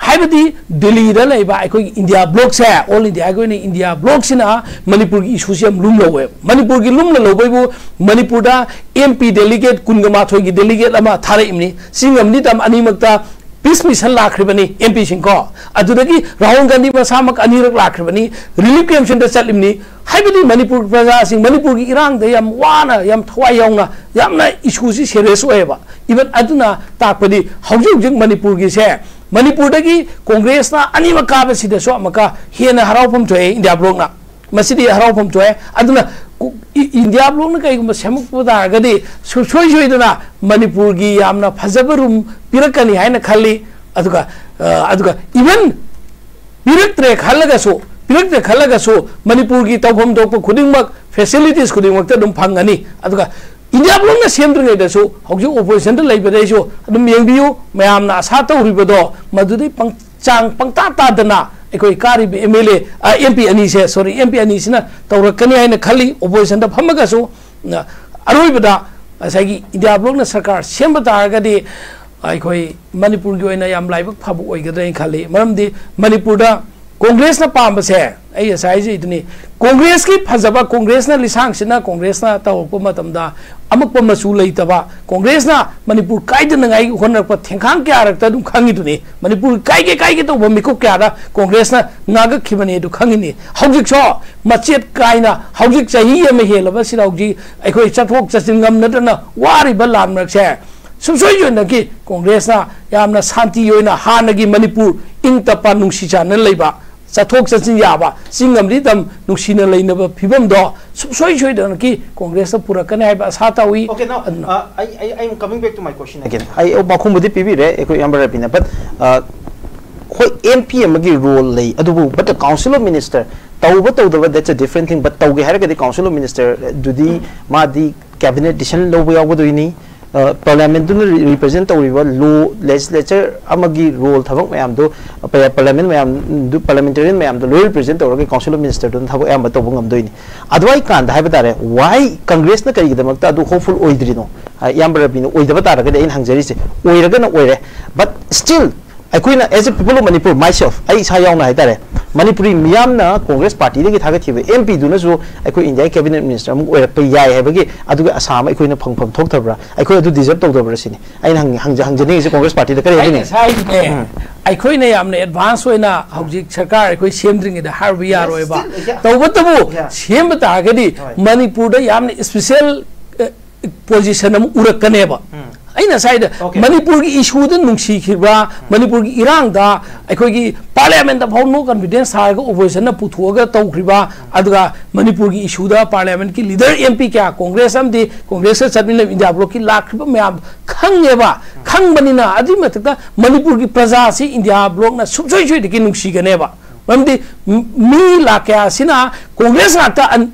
ꯍꯥꯏꯕꯗꯤ ꯗꯤꯜꯂꯤꯗ ꯂꯩꯕ ꯑꯩꯈꯣꯏꯒꯤ ꯏꯟꯗꯤꯌꯥ ꯕ꯭ꯂꯣꯛꯁꯦ, ꯑꯣꯜ ꯏꯟꯗꯤꯌꯥꯒꯤ ꯑꯣꯏꯅ ꯏꯟꯗꯤꯌꯥ ꯕ꯭ꯂꯣꯛꯁꯤꯅ ꯃꯅꯤꯄꯨꯔꯒꯤ ꯏꯁꯨꯁꯦ ꯌꯥꯝ ꯂꯨꯝ ꯂꯧꯋꯦꯕ꯫ ꯃꯅꯤꯄꯨꯔꯒꯤ ꯂꯨꯝꯅ ꯂꯧꯕꯩꯕꯨ ꯃꯅꯤꯄꯨꯔꯗ ꯑꯦꯝ ꯄꯤ ꯗꯦꯂꯤꯒꯦꯠ ꯀꯨꯟꯒ ꯃꯥꯊꯣꯏꯒꯤ ꯗꯦꯂꯤꯒꯦꯠ ꯑꯃ ꯊꯥꯔꯛꯏꯕꯅꯤ꯫ ꯆꯤꯡ ꯑꯃꯗꯤ ꯇꯝ ꯑꯅꯤꯃꯛꯇ ꯄꯤꯁ ꯃꯤꯁꯟ ꯂꯥꯛꯈ꯭ꯔꯤꯕꯅꯤ ꯑꯦꯝ ꯄꯤꯁꯤꯡꯀꯣ꯫ ꯑꯗꯨꯗꯒꯤ ꯔꯥꯍꯨꯜ ꯒꯥꯟꯙꯤ ꯃꯁꯥꯃꯛ ꯑꯅꯤꯔꯛ ꯂꯥꯛꯈ꯭ꯔꯤꯕꯅꯤ, ꯔꯤꯂꯤꯐ ꯀꯦꯝꯞꯁꯤꯡꯗ ꯆꯠꯂꯤꯕꯅꯤ꯫ ꯍꯥꯏꯕꯗꯤ ꯃꯅꯤꯄꯨꯔ ꯄ꯭ꯔꯖꯥꯁꯤꯡ ꯃꯅꯤꯄꯨꯔꯒꯤ ꯏꯔꯥꯡꯗ ꯌꯥꯝ ꯋꯥꯅ, ꯌꯥꯝ ꯊꯋꯥꯏ ꯌꯥꯎꯅ, ꯌꯥꯝꯅ ꯏꯁꯨꯁꯤ ꯁꯦꯔꯤꯌꯁ ꯑꯣꯏꯌꯦꯕ꯫ ꯏꯚꯟ ꯑꯗꯨꯅ ꯇꯥꯛꯄꯗꯤ ꯍꯧꯖꯤꯛ ꯍꯧꯖꯤꯛ ꯃꯅꯤꯄꯨꯔꯒꯤꯁꯦ, ꯃꯅꯤꯄꯨꯔꯗꯒꯤ ꯀꯣꯡꯒ꯭ꯔꯦꯁꯅ ꯑꯅꯤꯃꯛ ꯀꯥꯕꯁꯤꯗꯁꯨ ꯑꯃꯨꯛꯀ ꯍꯦꯟꯅ ꯍꯔꯥꯎꯐꯝ ꯊꯣꯛꯑꯦ ꯏꯟꯗꯤꯌꯥ ꯕ꯭ꯂꯣꯛꯅ꯫ ꯃꯁꯤꯗꯤ ꯍꯔꯥꯎꯐꯝ ꯊꯣꯛꯑꯦ꯫ ꯑꯗꯨꯅ ꯀꯣ-, ꯏ-, ꯏꯟꯗꯤꯌꯥ ꯕ꯭ꯂꯣꯛꯅ ꯀꯩꯒꯨꯝꯕ ꯁꯦꯝꯃꯛꯄ ꯇꯥꯔꯒꯗꯤ ꯁꯨꯡꯁꯣꯏ ꯁꯣꯏꯗꯅ ꯃꯅꯤꯄꯨꯔꯒꯤ ꯌꯥꯝꯅ ꯐꯖꯕ ꯔꯨꯝ ꯄꯤꯔꯛꯀꯅꯤ ꯍꯥꯏꯅ ꯈꯜꯂꯤ꯫ ꯑꯗꯨꯒ, ꯑ, ꯑꯗꯨꯒ ꯏꯚꯟ ꯄꯤꯔꯛꯇ꯭ꯔꯦ ꯈꯜꯂꯒꯁꯨ, ꯄꯤꯔꯛꯇ꯭ꯔꯦ ꯈꯜꯂꯒꯁꯨ ꯃꯅꯤꯄꯨꯔꯒꯤ ꯇꯧꯐꯝ ꯊꯣꯛꯄ ꯈꯨꯗꯤꯡꯃꯛ, ꯐꯦꯁꯤꯂꯤꯇꯤꯁ ꯈꯨꯗꯤꯡꯃꯛꯇ ꯑꯗꯨꯝ ꯐꯪꯒꯅꯤ꯫ ꯑꯗꯨꯒ ꯏꯟꯗꯤꯌꯥ ꯕ꯭ꯂꯣꯛꯅ ꯁꯦꯝꯗ꯭ꯔꯤꯉꯩꯗꯁꯨ ꯍꯧꯖꯤꯛ ꯑꯣꯄꯣꯖꯤꯁꯟꯗ ꯂꯩꯕꯗꯩꯁꯨ ꯑꯗꯨꯝ ꯌꯦꯡꯕꯤꯌꯨ, ꯃꯌꯥꯝꯅ ꯑꯁꯥ ꯇꯧꯔꯤꯕꯗꯣ ꯃꯗꯨꯗꯩ ꯄꯪ-, ꯆꯥꯡ ꯄꯪꯇꯥ ꯇꯥꯗꯅ ꯑꯩꯈꯣꯏ ꯀꯥꯔꯤꯕ ꯑꯦꯝ ꯑꯦꯜ ꯑꯦ, ꯑ, ꯑꯦꯝ ꯄꯤ ꯑꯅꯤꯁꯦ, ꯁꯣꯔꯤ, ꯑꯦꯝ ꯄꯤ ꯑꯅꯤꯁꯤꯅ ꯇꯧꯔꯛꯀꯅꯤ ꯍꯥꯏꯅ ꯈꯜꯂꯤ꯫ ꯑꯣꯄꯣꯖꯤꯁꯟꯗ ꯐꯝꯃꯒꯁꯨ, ꯑ, ꯑꯔꯣꯏꯕꯗ ꯉꯁꯥꯏꯒꯤ ꯏꯟꯗꯤꯌꯥ ꯕ꯭ꯂꯣꯛꯅ ꯁꯔꯀꯥꯔ ꯁꯦꯝꯕ ꯇꯥꯔꯒꯗꯤ ꯑꯩꯈꯣꯏ ꯃꯅꯤꯄꯨꯔꯒꯤ ꯑꯣꯏꯅ ꯌꯥꯝ ꯂꯥꯏꯕꯛ ꯐꯕ ꯑꯣꯏꯒꯗ꯭ꯔꯥ ꯍꯥꯏꯅ ꯈꯜꯂꯤ꯫ ꯃꯔꯝꯗꯤ ꯃꯅꯤꯄꯨꯔꯗ ꯀꯣꯡꯒ꯭ꯔꯦꯁꯅ ꯄꯥꯝꯕꯁꯦ, ꯑꯩ ꯉꯁꯥꯏ ꯍꯥꯏꯖꯩꯗꯨꯅꯤ, ꯀꯣꯡꯒ꯭ꯔꯦꯁꯀꯤ ꯐꯖꯕ, ꯀꯣꯡꯒ꯭ꯔꯦꯁꯅ ꯂꯤꯁꯥꯡꯁꯤꯠꯅ, ꯀꯣꯡꯒ꯭ꯔꯦꯁꯅ ꯇꯧꯔꯛꯄ ꯃꯇꯝꯗ ꯑꯃꯛꯄ ꯃꯆꯨ ꯂꯩꯇꯕ, ꯀꯣꯡꯒ꯭ꯔꯦꯁꯅ ꯃꯅꯤꯄꯨꯔ ꯀꯥꯏꯗꯅꯉꯥꯏꯒꯤ ꯍꯣꯠꯅꯔꯛꯄ ꯊꯦꯡꯈꯥꯡ ꯀꯌꯥꯔꯛꯇ ꯑꯗꯨꯝ ꯈꯪꯉꯤꯗꯨꯅꯤ꯫ ꯃꯅꯤꯄꯨꯔ ꯀꯥꯏꯒꯦ ꯀꯥꯏꯒꯦ ꯇꯧꯕ ꯃꯤꯀꯨꯞ ꯀꯌꯥꯗ ꯀꯣꯡꯒ꯭ꯔꯦꯁꯅ ꯉꯥꯡꯉꯛꯈꯤꯕꯅꯤ ꯑꯗꯨ ꯈꯪꯉꯤꯅꯤ꯫ ꯍꯧꯖꯤꯛꯁꯨ ꯃꯆꯦꯠ ꯀꯥꯏꯅ ꯍꯧꯖꯤꯛ ꯆꯍꯤ ꯑꯃ ꯍꯦꯜꯂꯕꯁꯤꯗ ꯍꯧꯖꯤꯛ ꯑꯩꯈꯣꯏ ꯆꯠꯊꯣꯛ ꯆꯠꯁꯤꯟ ꯉꯝꯅꯗꯅ ꯋꯥꯔꯤꯕ ꯂꯥꯟ ꯃꯔꯛꯁꯦ ꯁꯨꯡꯁꯣꯏ ꯁꯣꯏꯗꯅꯀꯤ ꯀꯣꯡꯒ꯭ꯔꯦꯁꯅ ꯌꯥꯝꯅ ꯁꯥꯟꯇꯤ ꯑꯣꯏꯅ ꯍꯥꯟꯅꯒꯤ ꯃꯅꯤꯄꯨꯔ ꯏꯪ ꯇꯞꯄ ꯅꯨꯡꯁꯤ ꯆꯥꯟꯅꯅ ꯂꯩꯕ, ꯆꯠꯊꯣꯛ ꯆꯠꯁꯤꯟ ꯌꯥꯕ, ꯆꯤꯡ ꯑꯃꯗꯤ ꯇꯝ ꯅꯨꯡꯁꯤꯅ ꯂꯩꯅꯕ ꯐꯤꯕꯝꯗꯣ ꯁꯨꯡꯁꯣꯏ ꯁꯣꯏꯗꯅꯀꯤ ꯀꯣꯡꯒ꯭ꯔꯦꯁꯅ ꯄꯨꯔꯛꯀꯅꯤ ꯍꯥꯏꯕ ꯑꯁꯥ ꯇꯧꯏ꯫ Okay, now, ꯑꯗꯨꯅ uh, I, I, I am coming back to my question again. ꯑꯩ ꯄꯥꯎꯈꯨꯝꯕꯨꯗꯤ ꯄꯤꯕꯤꯔꯦ ꯑꯩꯈꯣꯏ ꯏꯌꯥꯝꯕ ꯔꯕꯤꯅ, but, uh, ꯍꯣꯏ, ꯑꯦꯝ ꯄꯤ ꯑꯃꯒꯤ ꯔꯣꯜ ꯂꯩ, ꯑꯗꯨꯕꯨ but the council of minister ꯇꯧꯕ ꯇꯧꯗꯕ, that's a different thing, but ꯇꯧꯒꯦ ꯍꯥꯏꯔꯒꯗꯤ council of minister ꯗꯨꯗꯤ ꯃꯥꯗꯤ cabinet decision ꯂꯧꯕ ꯌꯥꯎꯒꯗꯣꯏꯅꯤ꯫ ꯄꯥꯔꯂꯤꯌꯥꯃꯦꯟꯠꯇꯨꯅ ꯔꯤꯄ꯭ꯔꯖꯦꯟ ꯇꯧꯔꯤꯕ ꯂꯣ, ꯂꯦꯖꯤꯁꯂꯦꯆꯔ ꯑꯃꯒꯤ ꯔꯣꯜ, ꯊꯕꯛ ꯃꯌꯥꯝꯗꯣ, ꯄꯥꯔꯂꯤꯌꯥꯃꯦꯟꯠ ꯃꯌꯥꯝꯗꯨ, ꯄꯥꯔꯂꯤꯌꯥꯃꯦꯟꯇꯦꯔꯤꯌꯟ ꯃꯌꯥꯝꯗꯣ ꯂꯣꯏ ꯔꯤꯄ꯭ꯔꯖꯦꯟ ꯇꯧꯔꯒ ꯀꯥꯎꯟꯁꯤꯜ ꯑꯣꯐ ꯃꯤꯅꯤꯁꯇꯔꯗꯨꯅ ꯊꯕꯛ ꯑꯌꯥꯝꯕ ꯇꯧꯕ ꯉꯝꯗꯣꯏꯅꯤ꯫ ꯑꯗꯨꯋꯥꯏ ꯀꯥꯟꯗ ꯍꯥꯏꯕ ꯇꯥꯔꯦ, ꯋꯥꯏ ꯀꯪꯒ꯭ꯔꯦꯁꯅ ꯀꯔꯤꯒꯤꯗꯃꯛꯇ ꯑꯗꯨ ꯍꯣꯞꯐꯨꯜ ꯑꯣꯏꯗ꯭ꯔꯤꯅꯣ? ꯏꯌꯥꯝꯕ ꯔꯕꯤꯅ, ꯑꯣꯏꯗꯕ ꯇꯥꯔꯒꯗꯤ ꯑꯩꯅ ꯍꯪꯖꯔꯤꯁꯦ, ꯑꯣꯏꯔꯒꯅ ꯑꯣꯏꯔꯦ, but still ꯑꯩꯈꯣꯏꯅ, as a people of Manipur, myself, ꯑꯩ ꯏꯁꯥ ꯌꯥꯎꯅ ꯍꯥꯏꯇꯥꯔꯦ, ꯃꯅꯤꯄꯨꯔꯤ ꯃꯤꯌꯥꯝꯅ ꯀꯣꯡꯒ꯭ꯔꯦꯁ ꯄꯥꯔꯇꯤꯗꯒꯤ ꯊꯥꯒꯠꯈꯤꯕ ꯑꯦꯝ ꯄꯤꯗꯨꯅꯁꯨ ꯑꯩꯈꯣꯏ ꯏꯟꯗꯤꯌꯥꯒꯤ ꯀꯦꯕꯤꯅꯦꯠ ꯃꯤꯅꯤꯁꯇꯔ ꯑꯃ ꯑꯣꯏꯔꯛꯄ ꯌꯥꯏ ꯍꯥꯏꯕꯒꯤ ꯑꯗꯨꯒꯤ ꯑꯁꯥ ꯑꯃ ꯑꯩꯈꯣꯏꯅ ꯐꯪꯐꯝ ꯊꯣꯛꯇꯕ꯭ꯔꯥ? ꯑꯩꯈꯣꯏ ꯑꯗꯨ ꯗꯤꯖꯔꯞ ꯇꯧꯗꯕ꯭ꯔꯥ ꯁꯤꯅꯤ ꯑꯩꯅ ꯍꯪ-, ꯍꯪꯖ-, ꯍꯪꯖꯅꯤꯡꯉꯤꯁꯦ ꯀꯣꯡꯒ꯭ꯔꯦꯁ ꯄꯥꯔꯇꯤꯗ꯫ ꯀꯔꯤ ꯑꯩ ꯍꯥꯏꯅꯤꯡꯉꯤ? ꯉꯁꯥꯏꯒꯤꯅꯦ, ꯎꯝ꯫ ꯑꯩꯈꯣꯏꯅ ꯌꯥꯝꯅ ꯑꯦꯗꯚꯥꯟꯁ ꯑꯣꯏꯅ ꯍꯧꯖꯤꯛ ꯁꯔꯀꯥꯔ ꯑꯩꯈꯣꯏ ꯁꯦꯝꯗ꯭ꯔꯤꯉꯩꯗ ꯍꯥꯏꯔꯨꯕ ꯌꯥꯔꯣꯏꯕ꯫ Still, yeah. ꯇꯧꯕꯇꯕꯨ, yeah, ꯁꯦꯝꯕ ꯇꯥꯔꯒꯗꯤ ꯍꯣꯏ꯫ ꯃꯅꯤꯄꯨꯔꯗ ꯌꯥꯝꯅ ꯏꯁꯄꯤꯁꯦꯜ ꯄꯣꯖꯤꯁꯟ ꯑꯃ ꯎꯔꯛꯀꯅꯦꯕ꯫ ꯎꯝ꯫ ꯑꯩꯅ ꯉꯁꯥꯏꯗ OK꯫ ꯃꯅꯤꯄꯨꯔꯒꯤ ꯏꯁꯨꯗ ꯅꯨꯡꯁꯤꯈꯤꯕ, ꯎꯝ꯫ ꯃꯅꯤꯄꯨꯔꯒꯤ ꯏꯔꯥꯡꯗ ꯑꯩꯈꯣꯏꯒꯤ ꯄꯥꯔꯂꯤꯌꯥꯃꯦꯟꯗ ꯐꯥꯎ ꯅꯣ ꯀꯟꯐꯤꯗꯦꯟꯁ ꯊꯥꯔꯒ ꯑꯣꯄꯣꯖꯤꯁꯟꯅ ꯄꯨꯊꯣꯛꯑꯒ ꯇꯧꯈ꯭ꯔꯤꯕ, ꯎꯝ꯫ ꯑꯗꯨꯒ ꯃꯅꯤꯄꯨꯔꯒꯤ ꯏꯁꯨꯗ ꯄꯥꯔꯂꯤꯌꯥꯃꯦꯟꯒꯤ ꯂꯤꯗꯔ ꯑꯦꯝ ꯄꯤ ꯀꯌꯥ, ꯀꯣꯡꯒ꯭ꯔꯦꯁ ꯑꯃꯗꯤ ꯀꯣꯡꯒ꯭ꯔꯦꯁꯀ ꯆꯠꯃꯤꯟꯅꯕ ꯏꯟꯗꯤꯌꯥ ꯕ꯭ꯂꯣꯛꯀꯤ ꯂꯥꯛꯈ꯭ꯔꯤꯕ ꯃꯌꯥꯝ ꯈꯪꯉꯦꯕ꯫ ꯎꯝ꯫ ꯈꯪꯕꯅꯤꯅ ꯑꯗꯨꯒꯤ ꯃꯊꯛꯇ ꯃꯅꯤꯄꯨꯔꯒꯤ ꯄ꯭ꯔꯖꯥꯁꯤ ꯏꯟꯗꯤꯌꯥ ꯕ꯭ꯂꯣꯛꯅ ꯁꯨꯡꯁꯣꯏ ꯁꯣꯏꯗꯒꯤ ꯅꯨꯡꯁꯤꯒꯅꯦꯕ꯫ ꯃꯔꯝꯗꯤ ꯃꯤ ꯂꯥꯛ ꯀꯌꯥꯁꯤꯅ ꯀꯣꯡꯒ꯭ꯔꯦꯁ ꯉꯥꯛꯇ ꯑꯟ-,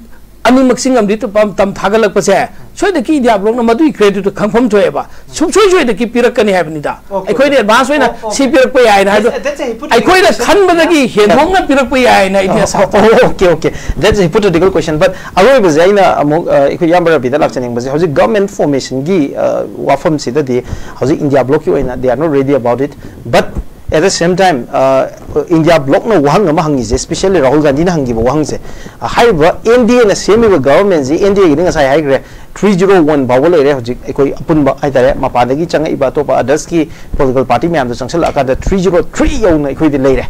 ꯑꯅꯤꯃꯛ ꯆꯤꯡ ꯑꯃꯗꯤ ꯇꯝ-, ꯇꯝ ꯊꯥꯒꯠꯂꯛꯄꯁꯦ, ꯁꯣꯏꯗꯅ ꯏꯟꯗꯤꯌꯥ ꯕ꯭ꯂꯣꯛꯅ ꯃꯗꯨꯒꯤ ꯀ꯭ꯔꯦꯗꯤꯠꯇꯨ ꯈꯪꯐꯝ ꯊꯣꯛꯑꯦꯕ꯫ ꯁꯨꯡꯁꯣꯏ ꯁꯣꯏꯗꯅ ꯄꯤꯔꯛꯀꯅꯤ ꯍꯥꯏꯕꯅꯤꯗ꯫ OK, ꯑꯩꯈꯣꯏꯅ OK꯫ ꯑꯦꯗꯚꯥꯟꯁ ꯑꯣꯏꯅ ꯑꯣ, ꯑꯣ꯫ ꯁꯤ ꯄꯤꯔꯛꯄ ꯌꯥꯏꯅ ꯍꯥꯏꯗꯣ, That's, that's a hypothetical ꯑꯩꯈꯣꯏꯅ question꯫ ꯈꯟꯕꯗꯒꯤ ꯍꯦꯟꯗꯣꯛꯅ ꯄꯤꯔꯛꯄ ꯌꯥꯏꯅ ꯑꯩꯗꯤ ꯑꯣ, ꯑꯁꯥ ꯑꯣ, ꯊꯝꯃꯤ꯫ OK, OK꯫ That's a hypothetical question, but ꯑꯔꯣꯏꯕꯁꯦ ꯑꯩꯅ ꯑꯃꯨꯛ, ꯑ, ꯑꯩꯈꯣꯏ ꯏꯌꯥꯝꯕ ꯔꯕꯤꯗ ꯂꯥꯛꯆꯅꯤꯡꯕꯁꯦ, ꯍꯧꯖꯤꯛ government formationꯒꯤ, ꯑ, ꯋꯥꯐꯝꯁꯤꯗꯗꯤ ꯍꯧꯖꯤꯛ ꯏꯟꯗꯤꯌꯥ ꯕ꯭ꯂꯣꯛꯀꯤ ꯑꯣꯏꯅ they are not ready about it, but at the same time, ꯑ, ꯏꯟꯗꯤꯌꯥ ꯕ꯭ꯂꯣꯛꯅ ꯋꯥꯍꯪ ꯑꯃ ꯍꯪꯉꯤꯁꯦ, especially ꯔꯥꯍꯨꯜ ꯒꯥꯟꯙꯤꯅ ꯍꯪꯈꯤꯕ ꯋꯥꯍꯪꯁꯦ, ꯑ, ꯍꯥꯏꯔꯤꯕ ꯑꯦꯟ ꯗꯤ ꯑꯦꯅ ꯁꯦꯝꯃꯤꯕ ꯒꯚꯔꯟꯃꯦꯟꯁꯤ, ꯑꯦꯟ ꯗꯤ ꯑꯦꯒꯤꯗꯤ ꯉꯁꯥꯏ ꯍꯥꯏꯈ꯭ꯔꯦ, three zero one ꯐꯥꯎꯕ ꯂꯩꯔꯦ ꯍꯧꯖꯤꯛ ꯑꯩꯈꯣꯏ ꯑꯄꯨꯟꯕ ꯍꯥꯏꯇꯥꯔꯦ, ꯃꯄꯥꯟꯗꯒꯤ ꯆꯪꯉꯛꯏꯕ ꯑꯇꯣꯞꯄ othersꯀꯤ political party ꯃꯌꯥꯝꯗꯣ ꯆꯪꯁꯤꯜꯂꯛꯑꯀꯥꯟꯗ three zero three ꯌꯧꯅ ꯑꯩꯈꯣꯏꯗꯤ ꯂꯩꯔꯦ꯫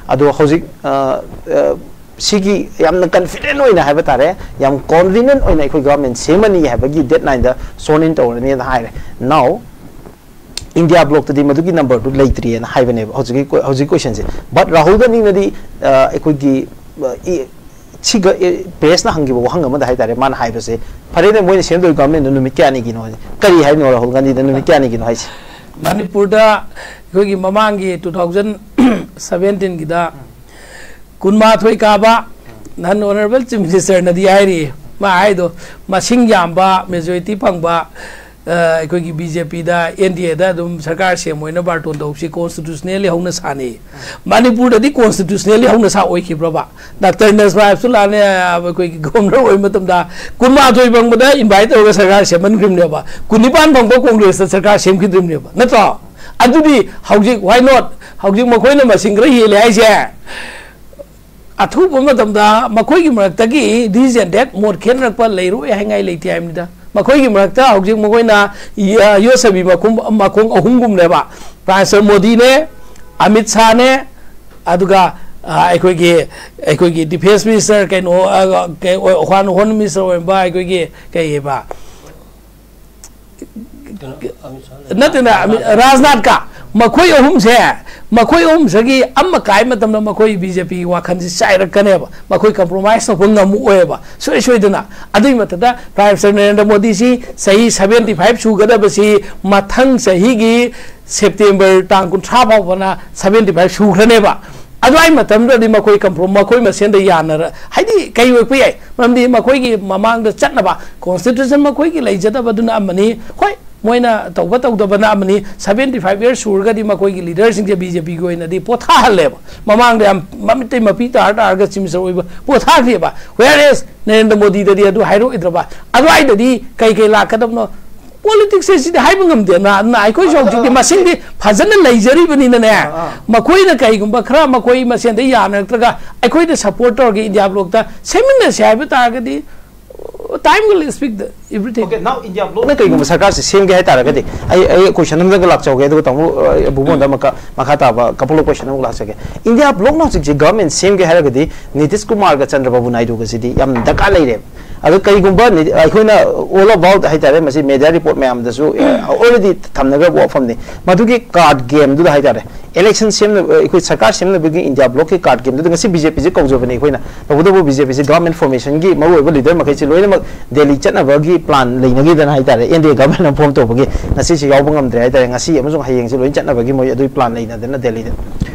ꯑꯗꯣ ꯍꯧꯖꯤꯛ, ꯑ, ꯑ, ꯁꯤꯒꯤ ꯌꯥꯝꯅ confident ꯑꯣꯏꯅ ꯍꯥꯏꯕ ꯇꯥꯔꯦ, ꯌꯥꯝ convenient ꯑꯣꯏꯅ ꯑꯩꯈꯣꯏ ꯒꯚꯔꯟꯃꯦꯟ ꯁꯦꯝꯃꯅꯤ ꯍꯥꯏꯕꯒꯤ deadlineꯗ sworn in ꯇꯧꯔꯅꯤꯅ ꯍꯥꯏꯔꯦ꯫ Now, ꯏꯟꯗꯤꯌꯥ ꯕ꯭ꯂꯣꯛꯇꯗꯤ ꯃꯗꯨꯒꯤ ꯅꯝꯕꯔꯗꯨ ꯂꯩꯇ꯭ꯔꯤꯑꯅ ꯍꯥꯏꯕꯅꯦꯕ ꯍꯧꯖꯤꯛꯀꯤ ꯀꯣ-, ꯍꯧꯖꯤꯛ questionꯁꯦ꯫ But ꯔꯥꯍꯨꯜ ꯒꯥꯟꯙꯤꯅꯗꯤ, ꯑ, ꯑꯩꯈꯣꯏꯒꯤ, ꯑ, ꯏ-, ꯁꯤꯒ, ꯑꯦ, ꯄ꯭ꯔꯦꯁꯅ ꯍꯪꯈꯤꯕ ꯋꯥꯍꯪ ꯑꯃꯗ ꯍꯥꯏꯇꯥꯔꯦ, ꯃꯥꯅ ꯍꯥꯏꯕꯁꯦ, "ꯐꯔꯦꯅꯦ, ꯃꯣꯏꯅ ꯁꯦꯝꯗꯣꯏ ꯒꯚꯔꯟꯃꯦꯟꯗꯨ ꯅꯨꯃꯤꯠ ꯀꯌꯥꯅꯤꯒꯤꯅꯣ?" ꯍꯥꯏꯁꯦ꯫ ꯀꯔꯤ ꯍꯥꯏꯅꯣ ꯔꯥꯍꯨꯜ ꯒꯥꯟꯙꯤꯗ ꯅꯨꯃꯤꯠ ꯀꯌꯥꯅꯤꯒꯤꯅꯣ ꯍꯥꯏꯁꯦ? ꯃꯅꯤꯄꯨꯔꯗ ꯑꯩꯈꯣꯏꯒꯤ ꯃꯃꯥꯡꯒꯤ two thousand seventeenꯒꯤꯗ ꯀꯨꯟꯃꯥꯊꯣꯏ ꯀꯥꯕ, ꯅꯍꯥꯟ honourable chief ministerꯅꯗꯤ ꯍꯥꯏꯔꯤ, ꯃꯥ ꯍꯥꯏꯗꯣ, ꯃꯁꯤꯡ ꯌꯥꯝꯕ, majority ꯐꯪꯕ, ꯑ, ꯑꯩꯈꯣꯏꯒꯤ ꯕꯤ ꯖꯦ ꯄꯤꯗ, ꯑꯦꯟ ꯗꯤ ꯑꯦꯗ ꯑꯗꯨꯝ ꯁꯔꯀꯥꯔ ꯁꯦꯝ ꯑꯣꯏꯅ ꯕꯥꯔꯇꯣꯟ ꯇꯧꯕꯁꯤ constitutionally ꯍꯧꯅ ꯁꯥꯅꯤ꯫ ꯃꯅꯤꯄꯨꯔꯗꯗꯤ constitutionally ꯍꯧꯅ ꯁꯥ ꯑꯣꯏꯈꯤꯕ꯭ꯔꯕ? ꯗꯥꯛꯇꯔ ꯅꯁꯃꯥ ꯍꯦꯞꯇꯨꯂꯥꯅ, ꯑ, ꯑꯩꯈꯣꯏꯒꯤ ꯒꯣꯕꯔꯅꯔ ꯑꯣꯏꯕ ꯃꯇꯝꯗ ꯀꯨꯟꯃꯥꯊꯣꯏ ꯐꯪꯕꯗ invite ꯇꯧꯔꯒ ꯁꯔꯀꯥꯔ ꯁꯦꯝꯍꯟꯈ꯭ꯔꯤꯕꯅꯦꯕ, ꯀꯨꯟꯅꯤꯄꯥꯟ ꯐꯪꯕ ꯀꯣꯡꯒ꯭ꯔꯦꯁꯇ ꯁꯔꯀꯥꯔ ꯁꯦꯝꯈꯤꯗ꯭ꯔꯤꯕꯅꯦꯕ, ꯅꯠꯇ꯭ꯔꯣ? ꯑꯗꯨꯗꯤ ꯍꯧꯖꯤꯛ, why not? ꯍꯧꯖꯤꯛ ꯃꯈꯣꯏꯅ ꯃꯁꯤꯡ ꯈꯔ ꯍꯦꯜꯂꯦ ꯍꯥꯏꯁꯦ, ꯑꯊꯨꯕ ꯃꯇꯝꯗ ꯃꯈꯣꯏꯒꯤ ꯃꯔꯛꯇꯒꯤ this and that ꯃꯣꯠ ꯈꯦꯠꯅꯔꯛꯄ ꯂꯩꯔꯣꯏ ꯍꯥꯏꯉꯥꯏ ꯂꯩꯇꯦ ꯍꯥꯏꯕꯅꯤꯗ꯫ ꯃꯈꯣꯏꯒꯤ ꯃꯔꯛꯇ ꯍꯧꯖꯤꯛ ꯃꯈꯣꯏꯅ ꯌ-, ꯌꯣꯠꯁꯕꯤ ꯃꯈꯣꯡ, ꯃꯈꯣꯡ ꯑꯍꯨꯝꯒꯨꯝꯅꯦꯕ, ꯄ꯭ꯔꯥꯏꯝ ꯃꯤꯅꯤꯁꯇꯔ ꯃꯣꯗꯤꯅꯦ, ꯑꯃꯤꯠ ꯁꯥꯍꯅꯦ, ꯑꯗꯨꯒ, ꯑ, ꯑꯩꯈꯣꯏꯒꯤ, ꯑꯩꯈꯣꯏꯒꯤ ꯗꯤꯐꯦꯟꯁ ꯃꯤꯅꯤꯁꯇꯔ, ꯀꯩꯅꯣ, ꯑ, ꯀꯩ-, ꯑꯣ, ꯍꯣꯝ ꯃꯤꯅꯤꯁꯇꯔ ꯑꯣꯏꯔꯝꯕ ꯑꯩꯈꯣꯏꯒꯤ ꯀꯩ ꯍꯥꯏꯕ, ꯅꯠꯇꯦꯅ, ꯔꯥꯖꯅꯥꯊꯀ, ꯃꯈꯣꯏ ꯑꯍꯨꯝꯁꯦ, ꯃꯈꯣꯏ ꯑꯍꯨꯝꯁꯤꯒꯤ ꯑꯃ ꯀꯥꯏ ꯃꯇꯝꯗ ꯃꯈꯣꯏ ꯕꯤ ꯖꯦ ꯄꯤꯒꯤ ꯋꯥꯈꯜꯁꯤ ꯆꯥꯏꯔꯛꯀꯅꯦꯕ, ꯃꯈꯣꯏ ꯀꯝꯄ꯭ꯔꯣꯃꯥꯏꯁ ꯇꯧꯕ ꯉꯝꯃꯛꯑꯣꯏꯕ ꯁꯨꯡꯁꯣꯏ ꯁꯣꯏꯗꯅ꯫ ꯑꯗꯨꯒꯤ ꯃꯊꯛꯇ ꯄ꯭ꯔꯥꯏꯝ ꯃꯤꯅꯤꯁꯇꯔ ꯅꯔꯦꯟꯗ꯭ꯔ ꯃꯣꯗꯤꯁꯤ ꯆꯍꯤ ꯁꯚꯦꯟꯇꯤ ꯐꯥꯏꯚ ꯁꯨꯒꯗꯕꯁꯤ ꯃꯊꯪ ꯆꯍꯤꯒꯤ ꯁꯦꯞꯇꯦꯝꯕꯔ ꯇꯥꯡ ꯀꯨꯟꯊ꯭ꯔꯥ ꯐꯥꯎꯕꯅ ꯁꯚꯦꯟꯇꯤ ꯐꯥꯏꯚ ꯁꯨꯈ꯭ꯔꯅꯦꯕ꯫ ꯑꯗꯨꯋꯥꯏ ꯃꯇꯝꯗꯨꯗꯗꯤ ꯃꯈꯣꯏ ꯀꯝꯄ꯭ꯔꯣ-, ꯃꯈꯣꯏ ꯃꯁꯦꯟꯗ ꯌꯥꯅꯔ-, ꯍꯥꯏꯗꯤ ꯀꯩ ꯑꯣꯏꯔꯛꯄ ꯌꯥꯏ? ꯃꯔꯝꯗꯤ ꯃꯈꯣꯏꯒꯤ ꯃꯃꯥꯡꯗ ꯆꯠꯅꯕ ꯀꯣꯟꯁꯇꯤꯇ꯭ꯌꯨꯁꯟ ꯃꯈꯣꯏꯒꯤ ꯂꯩꯖꯗꯕꯗꯨꯅ ꯑꯃꯅꯤ, ꯍꯣꯏ, ꯃꯣꯏꯅ ꯇꯧꯕ ꯇꯧꯗꯕꯅ ꯑꯃꯅꯤ, ꯁꯚꯦꯟꯇꯤ ꯐꯥꯏꯚ ꯌꯔꯁ ꯁꯨꯔꯒꯗꯤ ꯃꯈꯣꯏꯒꯤ ꯂꯤꯗꯔꯁꯤꯡꯁꯦ ꯕꯤ ꯖꯦ ꯄꯤꯒꯤ ꯑꯣꯏꯅꯗꯤ ꯄꯣꯊꯥꯍꯜꯂꯦꯕ꯫ ꯃꯃꯥꯡꯗ ꯌꯥꯝ ꯃꯃꯤꯠꯇꯩ ꯃꯄꯤ ꯇꯥꯔ ꯇꯥꯔꯒ ꯆꯤꯐ ꯃꯤꯅꯤꯁꯇꯔ ꯑꯣꯏꯕ ꯄꯣꯊꯥꯈ꯭ꯔꯦꯕ꯫ Whereas ꯅꯔꯦꯟꯗ꯭ꯔ ꯃꯣꯗꯤꯗꯗꯤ ꯑꯗꯨ ꯍꯥꯏꯔꯛꯑꯣꯏꯗ꯭ꯔꯕ? ꯑꯗꯨꯋꯥꯏꯗꯗꯤ ꯀꯩ ꯀꯩ ꯂꯥꯛꯀꯗꯕꯅꯣ? ꯄꯣꯂꯤꯇꯤꯛꯁꯁꯦ ꯁꯤꯗꯤ ꯍꯥꯏꯕ ꯉꯝꯗꯦꯅ, ꯑꯗꯨꯅ ꯑꯩꯈꯣꯏꯁꯨ ꯍꯧꯖꯤꯛꯇꯤ ꯃꯁꯤꯡꯗꯤ ꯐꯖꯅ ꯂꯩꯖꯔꯤꯕꯅꯤꯅꯅꯦ, ꯑꯥ, ꯑꯥ꯫ ꯃꯈꯣꯏꯅ ꯀꯩꯒꯨꯝꯕ ꯈꯔ ꯃꯈꯣꯏ ꯃꯁꯦꯟꯗ ꯌꯥꯅꯔꯛꯇ꯭ꯔꯒ ꯑꯩꯈꯣꯏꯗ ꯁꯞꯄꯣꯔꯠ ꯇꯧꯔꯒ ꯏꯟꯗꯤꯌꯥ ꯕ꯭ꯂꯣꯛꯇ ꯁꯦꯝꯃꯤꯟꯅꯁꯦ ꯍꯥꯏꯕ ꯇꯥꯔꯒꯗꯤ, time will speak the everything. Okay, now India bloc ꯅ ꯀꯩꯒꯨꯝꯕ ꯁꯔꯀꯥꯔꯁꯦ ꯁꯦꯝꯒꯦ ꯍꯥꯏꯇꯥꯔꯒꯗꯤ, ꯑꯩ, ꯑꯩ ꯀꯣꯏꯁꯟ ꯑꯃꯗꯒ ꯂꯥꯛꯆꯧꯒꯦ, ꯑꯗꯨꯒ ꯇꯥꯃꯣ, ꯑ, ꯕꯨꯕꯣꯟꯗ ꯑꯃꯨꯛꯀ ꯃꯈꯥ ꯇꯥꯕ couple of question ꯑꯃꯨꯛ ꯂꯥꯛꯆꯒꯦ꯫ ꯏꯟꯗꯤꯌꯥ ꯕ꯭ꯂꯣꯛꯅ ꯍꯧꯖꯤꯛꯁꯦ ꯒꯚꯔꯟꯃꯦꯟ ꯁꯦꯝꯒꯦ ꯍꯥꯏꯔꯒꯗꯤ ꯅꯤꯇꯤꯁ ꯀꯨꯃꯥꯔꯒ ꯆꯟꯗ꯭ꯔꯕꯥꯕꯨ ꯅꯥꯏꯗꯨꯒꯁꯤꯗꯤ ꯌꯥꯝ ꯗꯔꯀꯥꯔ ꯂꯩꯔꯦꯕ꯫ ꯑꯗꯣ ꯀꯩꯒꯨꯝꯕ ꯅꯤ-, ꯑꯩꯈꯣꯏꯅ all about ꯍꯥꯏꯇꯥꯔꯦ, ꯃꯁꯤ ꯃꯦꯗꯤꯌꯥ ꯔꯤꯄꯣꯔꯠ ꯃꯌꯥꯝꯗꯁꯨ, ꯑ, already ꯊꯝꯅꯈ꯭ꯔꯕ ꯋꯥꯐꯝꯅꯤ꯫ ꯃꯗꯨꯒꯤ ꯀꯥꯔꯠ ꯒꯦꯝꯗꯨꯗ ꯍꯥꯏꯇꯥꯔꯦ, ꯏꯂꯦꯛꯁꯟ ꯁꯦꯝꯅꯕ, ꯑꯩꯈꯣꯏ ꯁꯔꯀꯥꯔ ꯁꯦꯝꯅꯕꯒꯤ ꯏꯟꯗꯤꯌꯥ ꯕ꯭ꯂꯣꯛꯀꯤ ꯀꯥꯔꯠ ꯒꯦꯝꯗꯨꯗ ꯉꯁꯤ ꯕꯤ ꯖꯦ ꯄꯤꯁꯦ ꯀꯧꯖꯕꯅꯤ ꯑꯩꯈꯣꯏꯅ꯫ ꯇꯧꯕꯇꯕꯨ ꯕꯤ ꯖꯦ ꯄꯤꯁꯦ ꯒꯚꯔꯟꯃꯦꯟ ꯐꯣꯔꯃꯦꯁꯟꯒꯤ ꯃꯔꯨꯑꯣꯏꯕ ꯂꯤꯗꯔ ꯃꯈꯩꯁꯦ ꯂꯣꯏꯅꯃꯛ ꯗꯦꯜꯂꯤ ꯆꯠꯅꯕꯒꯤ ꯄ꯭ꯂꯥꯟ ꯂꯩꯅꯈꯤꯗꯅ ꯍꯥꯏꯇꯥꯔꯦ, ꯑꯦꯟ ꯗꯤ ꯑꯦ ꯒꯚꯔꯟꯃꯦꯟ ꯑꯃ ꯐꯣꯔꯝ ꯇꯧꯕꯒꯤ ꯉꯁꯤꯁꯦ ꯌꯥꯎꯕ ꯉꯝꯗ꯭ꯔꯦ ꯍꯥꯏꯇꯥꯔꯦ꯫ ꯉꯁꯤ ꯑꯃꯁꯨꯡ ꯍꯌꯦꯡꯁꯦ ꯂꯣꯏꯅ ꯆꯠꯅꯕꯒꯤ ꯃꯣꯏ ꯑꯗꯨꯒꯤ ꯄ꯭ꯂꯥꯟ ꯂꯩꯅꯗꯅ ꯗꯦꯜꯂꯤꯗ꯫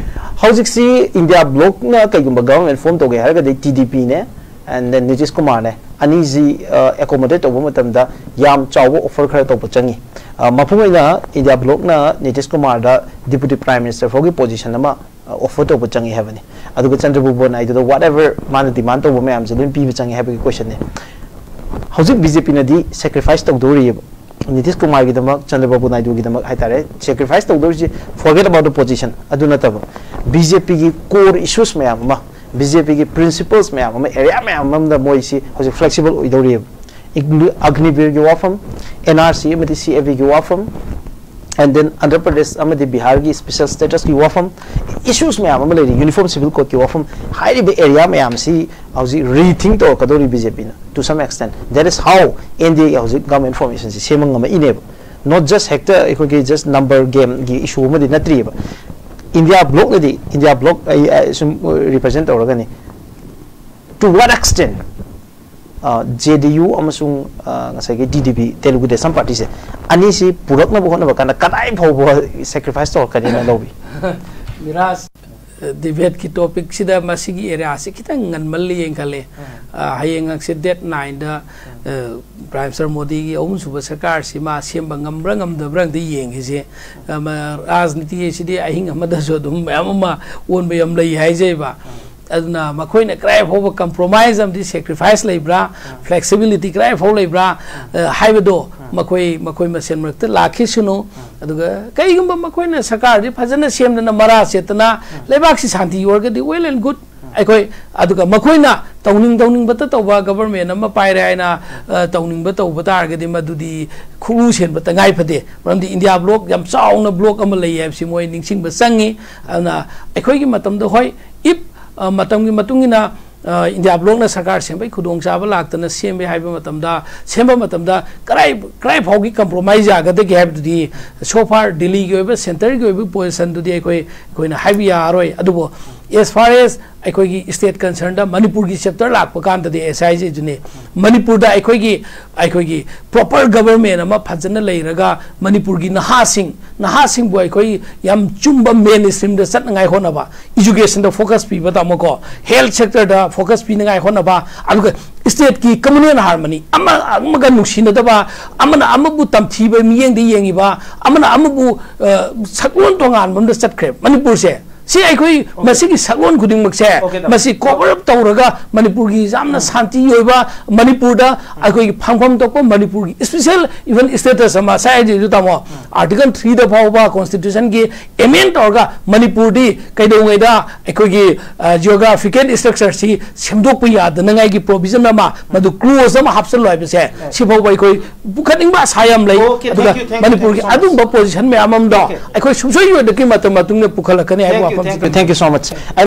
ꯍꯧꯖꯤꯛꯁꯤ ꯏꯟꯗꯤꯌꯥ ꯕ꯭ꯂꯣꯛꯅ ꯀꯩꯒꯨꯝꯕ ꯒꯚꯔꯟꯃꯦꯟ ꯐꯣꯔꯝ ꯇꯧꯒꯦ ꯍꯥꯏꯔꯒꯗꯤ T D ꯄꯤꯅꯦ, and then Nitish ꯀꯨꯃꯥꯔꯅꯦ, ꯑꯅꯤꯁꯤ, ꯑ, ꯑꯦꯀꯣꯃꯣꯗꯦꯠ ꯇꯧꯕ ꯃꯇꯝꯗ ꯌꯥꯝ ꯆꯥꯎꯕ ꯑꯣꯐꯔ ꯈꯔ ꯇꯧꯕ ꯆꯪꯉꯤ꯫ ꯑ, ꯃꯄꯨꯡ ꯑꯣꯏꯅ India ꯕ꯭ꯂꯣꯛꯅ Nitish ꯀꯨꯃꯥꯔꯗ deputy prime minister ꯐꯥꯎꯒꯤ ꯄꯣꯖꯤꯁꯟ ꯑꯃ, ꯑ, ꯑꯣꯐꯔ ꯇꯧꯕ ꯆꯪꯉꯤ ꯍꯥꯏꯕꯅꯤ꯫ ꯑꯗꯨꯒ ꯆꯟꯗ꯭ꯔꯕꯨꯕꯣ ꯅꯥꯏꯗꯨꯗ whatever ꯃꯥꯅ ꯗꯤꯃꯥꯟ ꯇꯧꯕ ꯃꯌꯥꯝꯁꯦ ꯂꯣꯏ ꯄꯤꯕ ꯆꯪꯉꯤ ꯍꯥꯏꯕꯒꯤ ꯀꯣꯏꯁꯟꯅꯦ꯫ ꯍꯧꯖꯤꯛ ꯕꯤ ꯖꯦ ꯄꯤꯅꯗꯤ ꯁꯦꯀ꯭ꯔꯤꯐꯥꯏꯁ ꯇꯧꯗꯧꯔꯤꯑꯕ꯫ ꯅꯤꯇꯤꯁ ꯀꯨꯃꯥꯔꯒꯤꯗꯃꯛ, ꯆꯟꯗ꯭ꯔꯕꯥꯕꯨ ꯅꯥꯏꯗꯨꯒꯤꯗꯃꯛ ꯍꯥꯏꯇꯥꯔꯦ, sacrifice ꯇꯧꯗꯧꯔꯤꯁꯤ forget about the position ꯑꯗꯨ ꯅꯠꯇꯕ, BJPꯒꯤ core issues ꯃꯌꯥꯝ ꯑꯃ, BJPꯒꯤ principles ꯃꯌꯥꯝ ꯑꯃ, area ꯃꯌꯥꯝ ꯑꯃꯗ ꯃꯣꯏꯁꯤ ꯍꯧꯖꯤꯛ flexible ꯑꯣꯏꯗꯧꯔꯤꯑꯕ꯫ Agnivirꯒꯤ ꯋꯥꯐꯝ, NRC ꯑꯃꯗꯤ CAAꯒꯤ ꯋꯥꯐꯝ, and then Andhra Pradesh ꯑꯃꯗꯤ ꯕꯤꯍꯥꯔꯒꯤ special statusꯀꯤ ꯋꯥꯐꯝ, issues ꯃꯌꯥꯝ ꯑꯃ ꯂꯩꯔꯤ, Uniform Civil Codeꯀꯤ ꯋꯥꯐꯝ꯫ ꯍꯥꯏꯔꯤꯕ area ꯃꯌꯥꯝꯁꯤ ꯍꯧꯖꯤꯛ rethink ꯇꯧꯔꯛꯀꯗꯧꯔꯤ BJPꯅ, to some extent. That is how NDAꯒꯤ ꯍꯧꯖꯤꯛ government formationꯁꯤ ꯁꯦꯝꯕ ꯉꯝꯃꯛꯏꯅꯦꯕ꯫ Not just ꯍꯦꯛꯇ ꯑꯩꯈꯣꯏꯒꯤ just number gameꯒꯤ issue ꯑꯃꯗꯤ ꯅꯠꯇ꯭ꯔꯤꯑꯕ꯫ India blocꯅꯗꯤ, India bloc ꯑꯩ, ꯑꯩ ꯁꯨꯝ represent ꯇꯧꯔꯒꯅꯤ, to what extent JDU ꯑꯃꯁꯨꯡ ꯉꯁꯥꯏꯒꯤ TDP, Telugu Desam Partyꯁꯦ, ꯑꯅꯤꯁꯤ ꯄꯨꯔꯛꯅꯕ ꯍꯣꯠꯅꯕ ꯀꯥꯟꯗ ꯀꯗꯥꯏ ꯐꯥꯎꯕ sacrifice ꯇꯧꯔꯛꯀꯅꯤꯅ ꯂꯧꯕꯤ? ꯃꯤꯔꯥꯖ, debateꯀꯤ topicꯁꯤꯗ ꯃꯁꯤꯒꯤ areaꯁꯤ ꯈꯤꯇꯪ ꯉꯟꯃꯜꯂꯤ ꯌꯦꯡꯈꯠꯂꯦ꯫ ꯍꯌꯦꯡ ꯍꯪꯆꯤꯠ date nineꯗ Prime Minister ꯃꯣꯗꯤꯒꯤ ꯑꯍꯨꯝꯁꯨꯕ ꯁꯔꯀꯥꯔꯁꯤ ꯃꯥ ꯁꯦꯝꯕ ꯉꯝꯕ꯭ꯔꯥ ꯉꯝꯗꯕ꯭ꯔꯥ ꯑꯝꯇ ꯌꯦꯡꯈꯤꯁꯦ꯫ ꯔꯥꯖꯅꯤꯇꯤ ꯑꯁꯤꯗꯤ ꯑꯍꯤꯡ ꯑꯃꯗꯁꯨ ꯑꯗꯨꯝ ꯃꯌꯥꯝ ꯑꯃ ꯑꯣꯟꯕ ꯌꯥꯝ ꯂꯩ ꯍꯥꯏꯖꯩꯕ꯫ ꯑꯗꯨꯅ ꯃꯈꯣꯏꯅ ꯀꯗꯥꯏ ꯐꯥꯎꯕ compromise ꯑꯃꯗꯤ sacrifice ꯂꯩꯕ꯭ꯔꯥ, flexibility ꯀꯗꯥꯏ ꯐꯥꯎ ꯂꯩꯕ꯭ꯔꯥ ꯍꯥꯏꯕꯗꯣ ꯃꯈꯣꯏ, ꯃꯈꯣꯏ ꯃꯁꯦꯟ ꯃꯔꯛꯇ ꯂꯥꯛꯈꯤꯁꯅꯨ꯫ ꯑꯗꯨꯒ ꯀꯩꯒꯨꯝꯕ ꯃꯈꯣꯏꯅ ꯁꯔꯀꯥꯔꯗꯤ ꯐꯖꯅ ꯁꯦꯝꯗꯅ ꯃꯔꯥ ꯁꯦꯠꯇꯅ ꯂꯩꯕꯥꯛꯁꯤ ꯁꯥꯟꯇꯤ ꯑꯣꯏꯔꯒꯗꯤ well and good꯫ ꯑꯩꯈꯣꯏ ꯑꯗꯨꯒ ꯃꯈꯣꯏꯅ ꯇꯧꯅꯤꯡ ꯇꯧꯅꯤꯡꯕꯇ ꯇꯧꯕ government ꯑꯃ ꯄꯥꯏꯔꯦ ꯍꯥꯏꯅ ꯇꯧꯅꯤꯡꯕ ꯇꯧꯕ ꯇꯥꯔꯒꯗꯤ ꯃꯗꯨꯗꯤ ꯈꯨꯔꯨ ꯁꯦꯟꯕ ꯇꯉꯥꯏ ꯐꯗꯦ꯫ ꯃꯔꯝꯗꯤ India bloc ꯌꯥꯝ ꯆꯥꯎꯅ bloc ꯑꯃ ꯂꯩ ꯍꯥꯏꯕꯁꯤ ꯃꯣꯏ ꯅꯤꯡꯁꯤꯡꯕ ꯆꯪꯉꯤ꯫ ꯑꯗꯨꯅ ꯑꯩꯈꯣꯏꯒꯤ ꯃꯇꯝꯗ, ꯍꯣꯏ, if ꯃꯇꯝꯒꯤ ꯃꯇꯨꯡ ꯏꯟꯅ India blocꯅ ꯁꯔꯀꯥꯔ ꯁꯦꯝꯕꯒꯤ ꯈꯨꯗꯣꯡꯆꯥꯕ ꯂꯥꯛꯇꯅ ꯁꯦꯝꯃꯦ ꯍꯥꯏꯕ ꯃꯇꯝꯗ, ꯁꯦꯝꯕ ꯃꯇꯝꯗ ꯀꯗꯥꯏ, ꯀꯗꯥꯏ ꯐꯥꯎꯒꯤ compromise ꯌꯥꯒꯗꯒꯦ ꯍꯥꯏꯕꯗꯨꯗꯤ so far Delhiꯒꯤ ꯑꯣꯏꯕ, centreꯒꯤ ꯑꯣꯏꯕ positionꯗꯨꯗꯤ ꯑꯩꯈꯣꯏ, ꯑꯩꯈꯣꯏꯅ ꯍꯥꯏꯕ ꯌꯥꯔꯣꯏ꯫ ꯑꯗꯨꯕꯨ as far as ꯑꯩꯈꯣꯏꯒꯤ state concernꯗ ꯃꯅꯤꯄꯨꯔꯒꯤ chapter ꯂꯥꯛꯄ ꯀꯥꯟꯗꯗꯤ ꯑꯦꯁ ꯑꯥꯏ ꯖꯦꯗꯨꯅꯤ꯫ ꯃꯅꯤꯄꯨꯔꯗ ꯑꯩꯈꯣꯏꯒꯤ, ꯑꯩꯈꯣꯏꯒꯤ proper government ꯑꯃ ꯐꯖꯅ ꯂꯩꯔꯒ ꯃꯅꯤꯄꯨꯔꯒꯤ ꯅꯍꯥꯁꯤꯡ, ꯅꯍꯥꯁꯤꯡꯕꯨ ꯑꯩꯈꯣꯏ ꯌꯥꯝ ꯆꯨꯝꯕ mainstreamꯗ ꯆꯠꯅꯉꯥꯏ ꯍꯣꯠꯅꯕ, educationꯗ focus ꯄꯤꯕ ꯇꯥꯃꯣꯀꯣ, health sectorꯗ focus ꯄꯤꯅꯉꯥꯏ ꯍꯣꯠꯅꯕ, ꯑꯗꯨꯒ stateꯀꯤ communal harmony, ꯑꯃ ꯑꯃꯒ ꯅꯨꯡꯁꯤꯅꯗꯕ, ꯑꯃꯅ ꯑꯃꯕꯨ ꯇꯝꯊꯤꯕ ꯃꯤꯠꯌꯦꯡꯗ ꯌꯦꯡꯉꯤꯕ, ꯑꯃꯅ ꯑꯃꯕꯨ ꯁꯛꯂꯣꯟ ꯇꯣꯉꯥꯟꯕ ꯑꯃꯗ ꯆꯠꯈ꯭ꯔꯦ ꯃꯅꯤꯄꯨꯔꯁꯦ꯫ ꯁꯤ ꯑꯩꯈꯣꯏ ꯃꯁꯤꯒꯤ ꯁꯛꯂꯣꯟ ꯈꯨꯗꯤꯡꯃꯛꯁꯦ, Okay, ꯇꯥꯃꯣ꯫ ꯃꯁꯤ cover up ꯇꯧꯔꯒ ꯃꯅꯤꯄꯨꯔꯒꯤ ꯌꯥꯝꯅ ꯁꯥꯟꯇꯤ ꯑꯣꯏꯕ, ꯃꯅꯤꯄꯨꯔꯗ ꯑꯩꯈꯣꯏꯒꯤ ꯐꯪꯐꯝ ꯊꯣꯛꯄ ꯃꯅꯤꯄꯨꯔꯒꯤ special even status ꯑꯃ ꯉꯁꯥꯏ ꯍꯥꯏꯗꯨ ꯇꯥꯃꯣ, Article three ꯗ ꯐꯥꯎꯕ constitution ꯒꯤ amend ꯇꯧꯔꯒ ꯃꯅꯤꯄꯨꯔꯗꯤ ꯀꯩꯗꯧꯉꯩꯗ ꯑꯩꯈꯣꯏꯒꯤ geographical structure ꯁꯤ ꯁꯦꯝꯗꯣꯛꯄ ꯌꯥꯗꯅꯉꯥꯏꯒꯤ provision ꯑꯃ, ꯃꯗꯨ clause ꯑꯃ ꯍꯥꯞꯆꯜꯂꯣ ꯍꯥꯏꯕꯁꯦ, ꯁꯤꯐꯥꯎꯕ ꯑꯩꯈꯣꯏ ꯄꯨꯈꯠꯅꯤꯡꯕ ꯑꯁꯥ ꯌꯥꯝ ꯂꯩ꯫ Okay, thank ꯑꯗꯨꯒ you, thank you, ꯃꯅꯤꯄꯨꯔꯒꯤ thank you so much. ꯑꯗꯨꯝꯕ position ꯃꯌꯥꯝ ꯑꯃꯗꯣ Okay. ꯑꯩꯈꯣꯏ ꯁꯨꯡꯁꯣꯏ ꯁꯣꯏꯗꯅꯒꯤ ꯃꯇꯝ ꯃꯇꯨꯡꯗ ꯄꯨꯈꯠꯂꯛꯀꯅꯤ ꯍꯥꯏꯕ Thank you, ꯋꯥꯐꯝꯁꯤ thank you, thank you so much.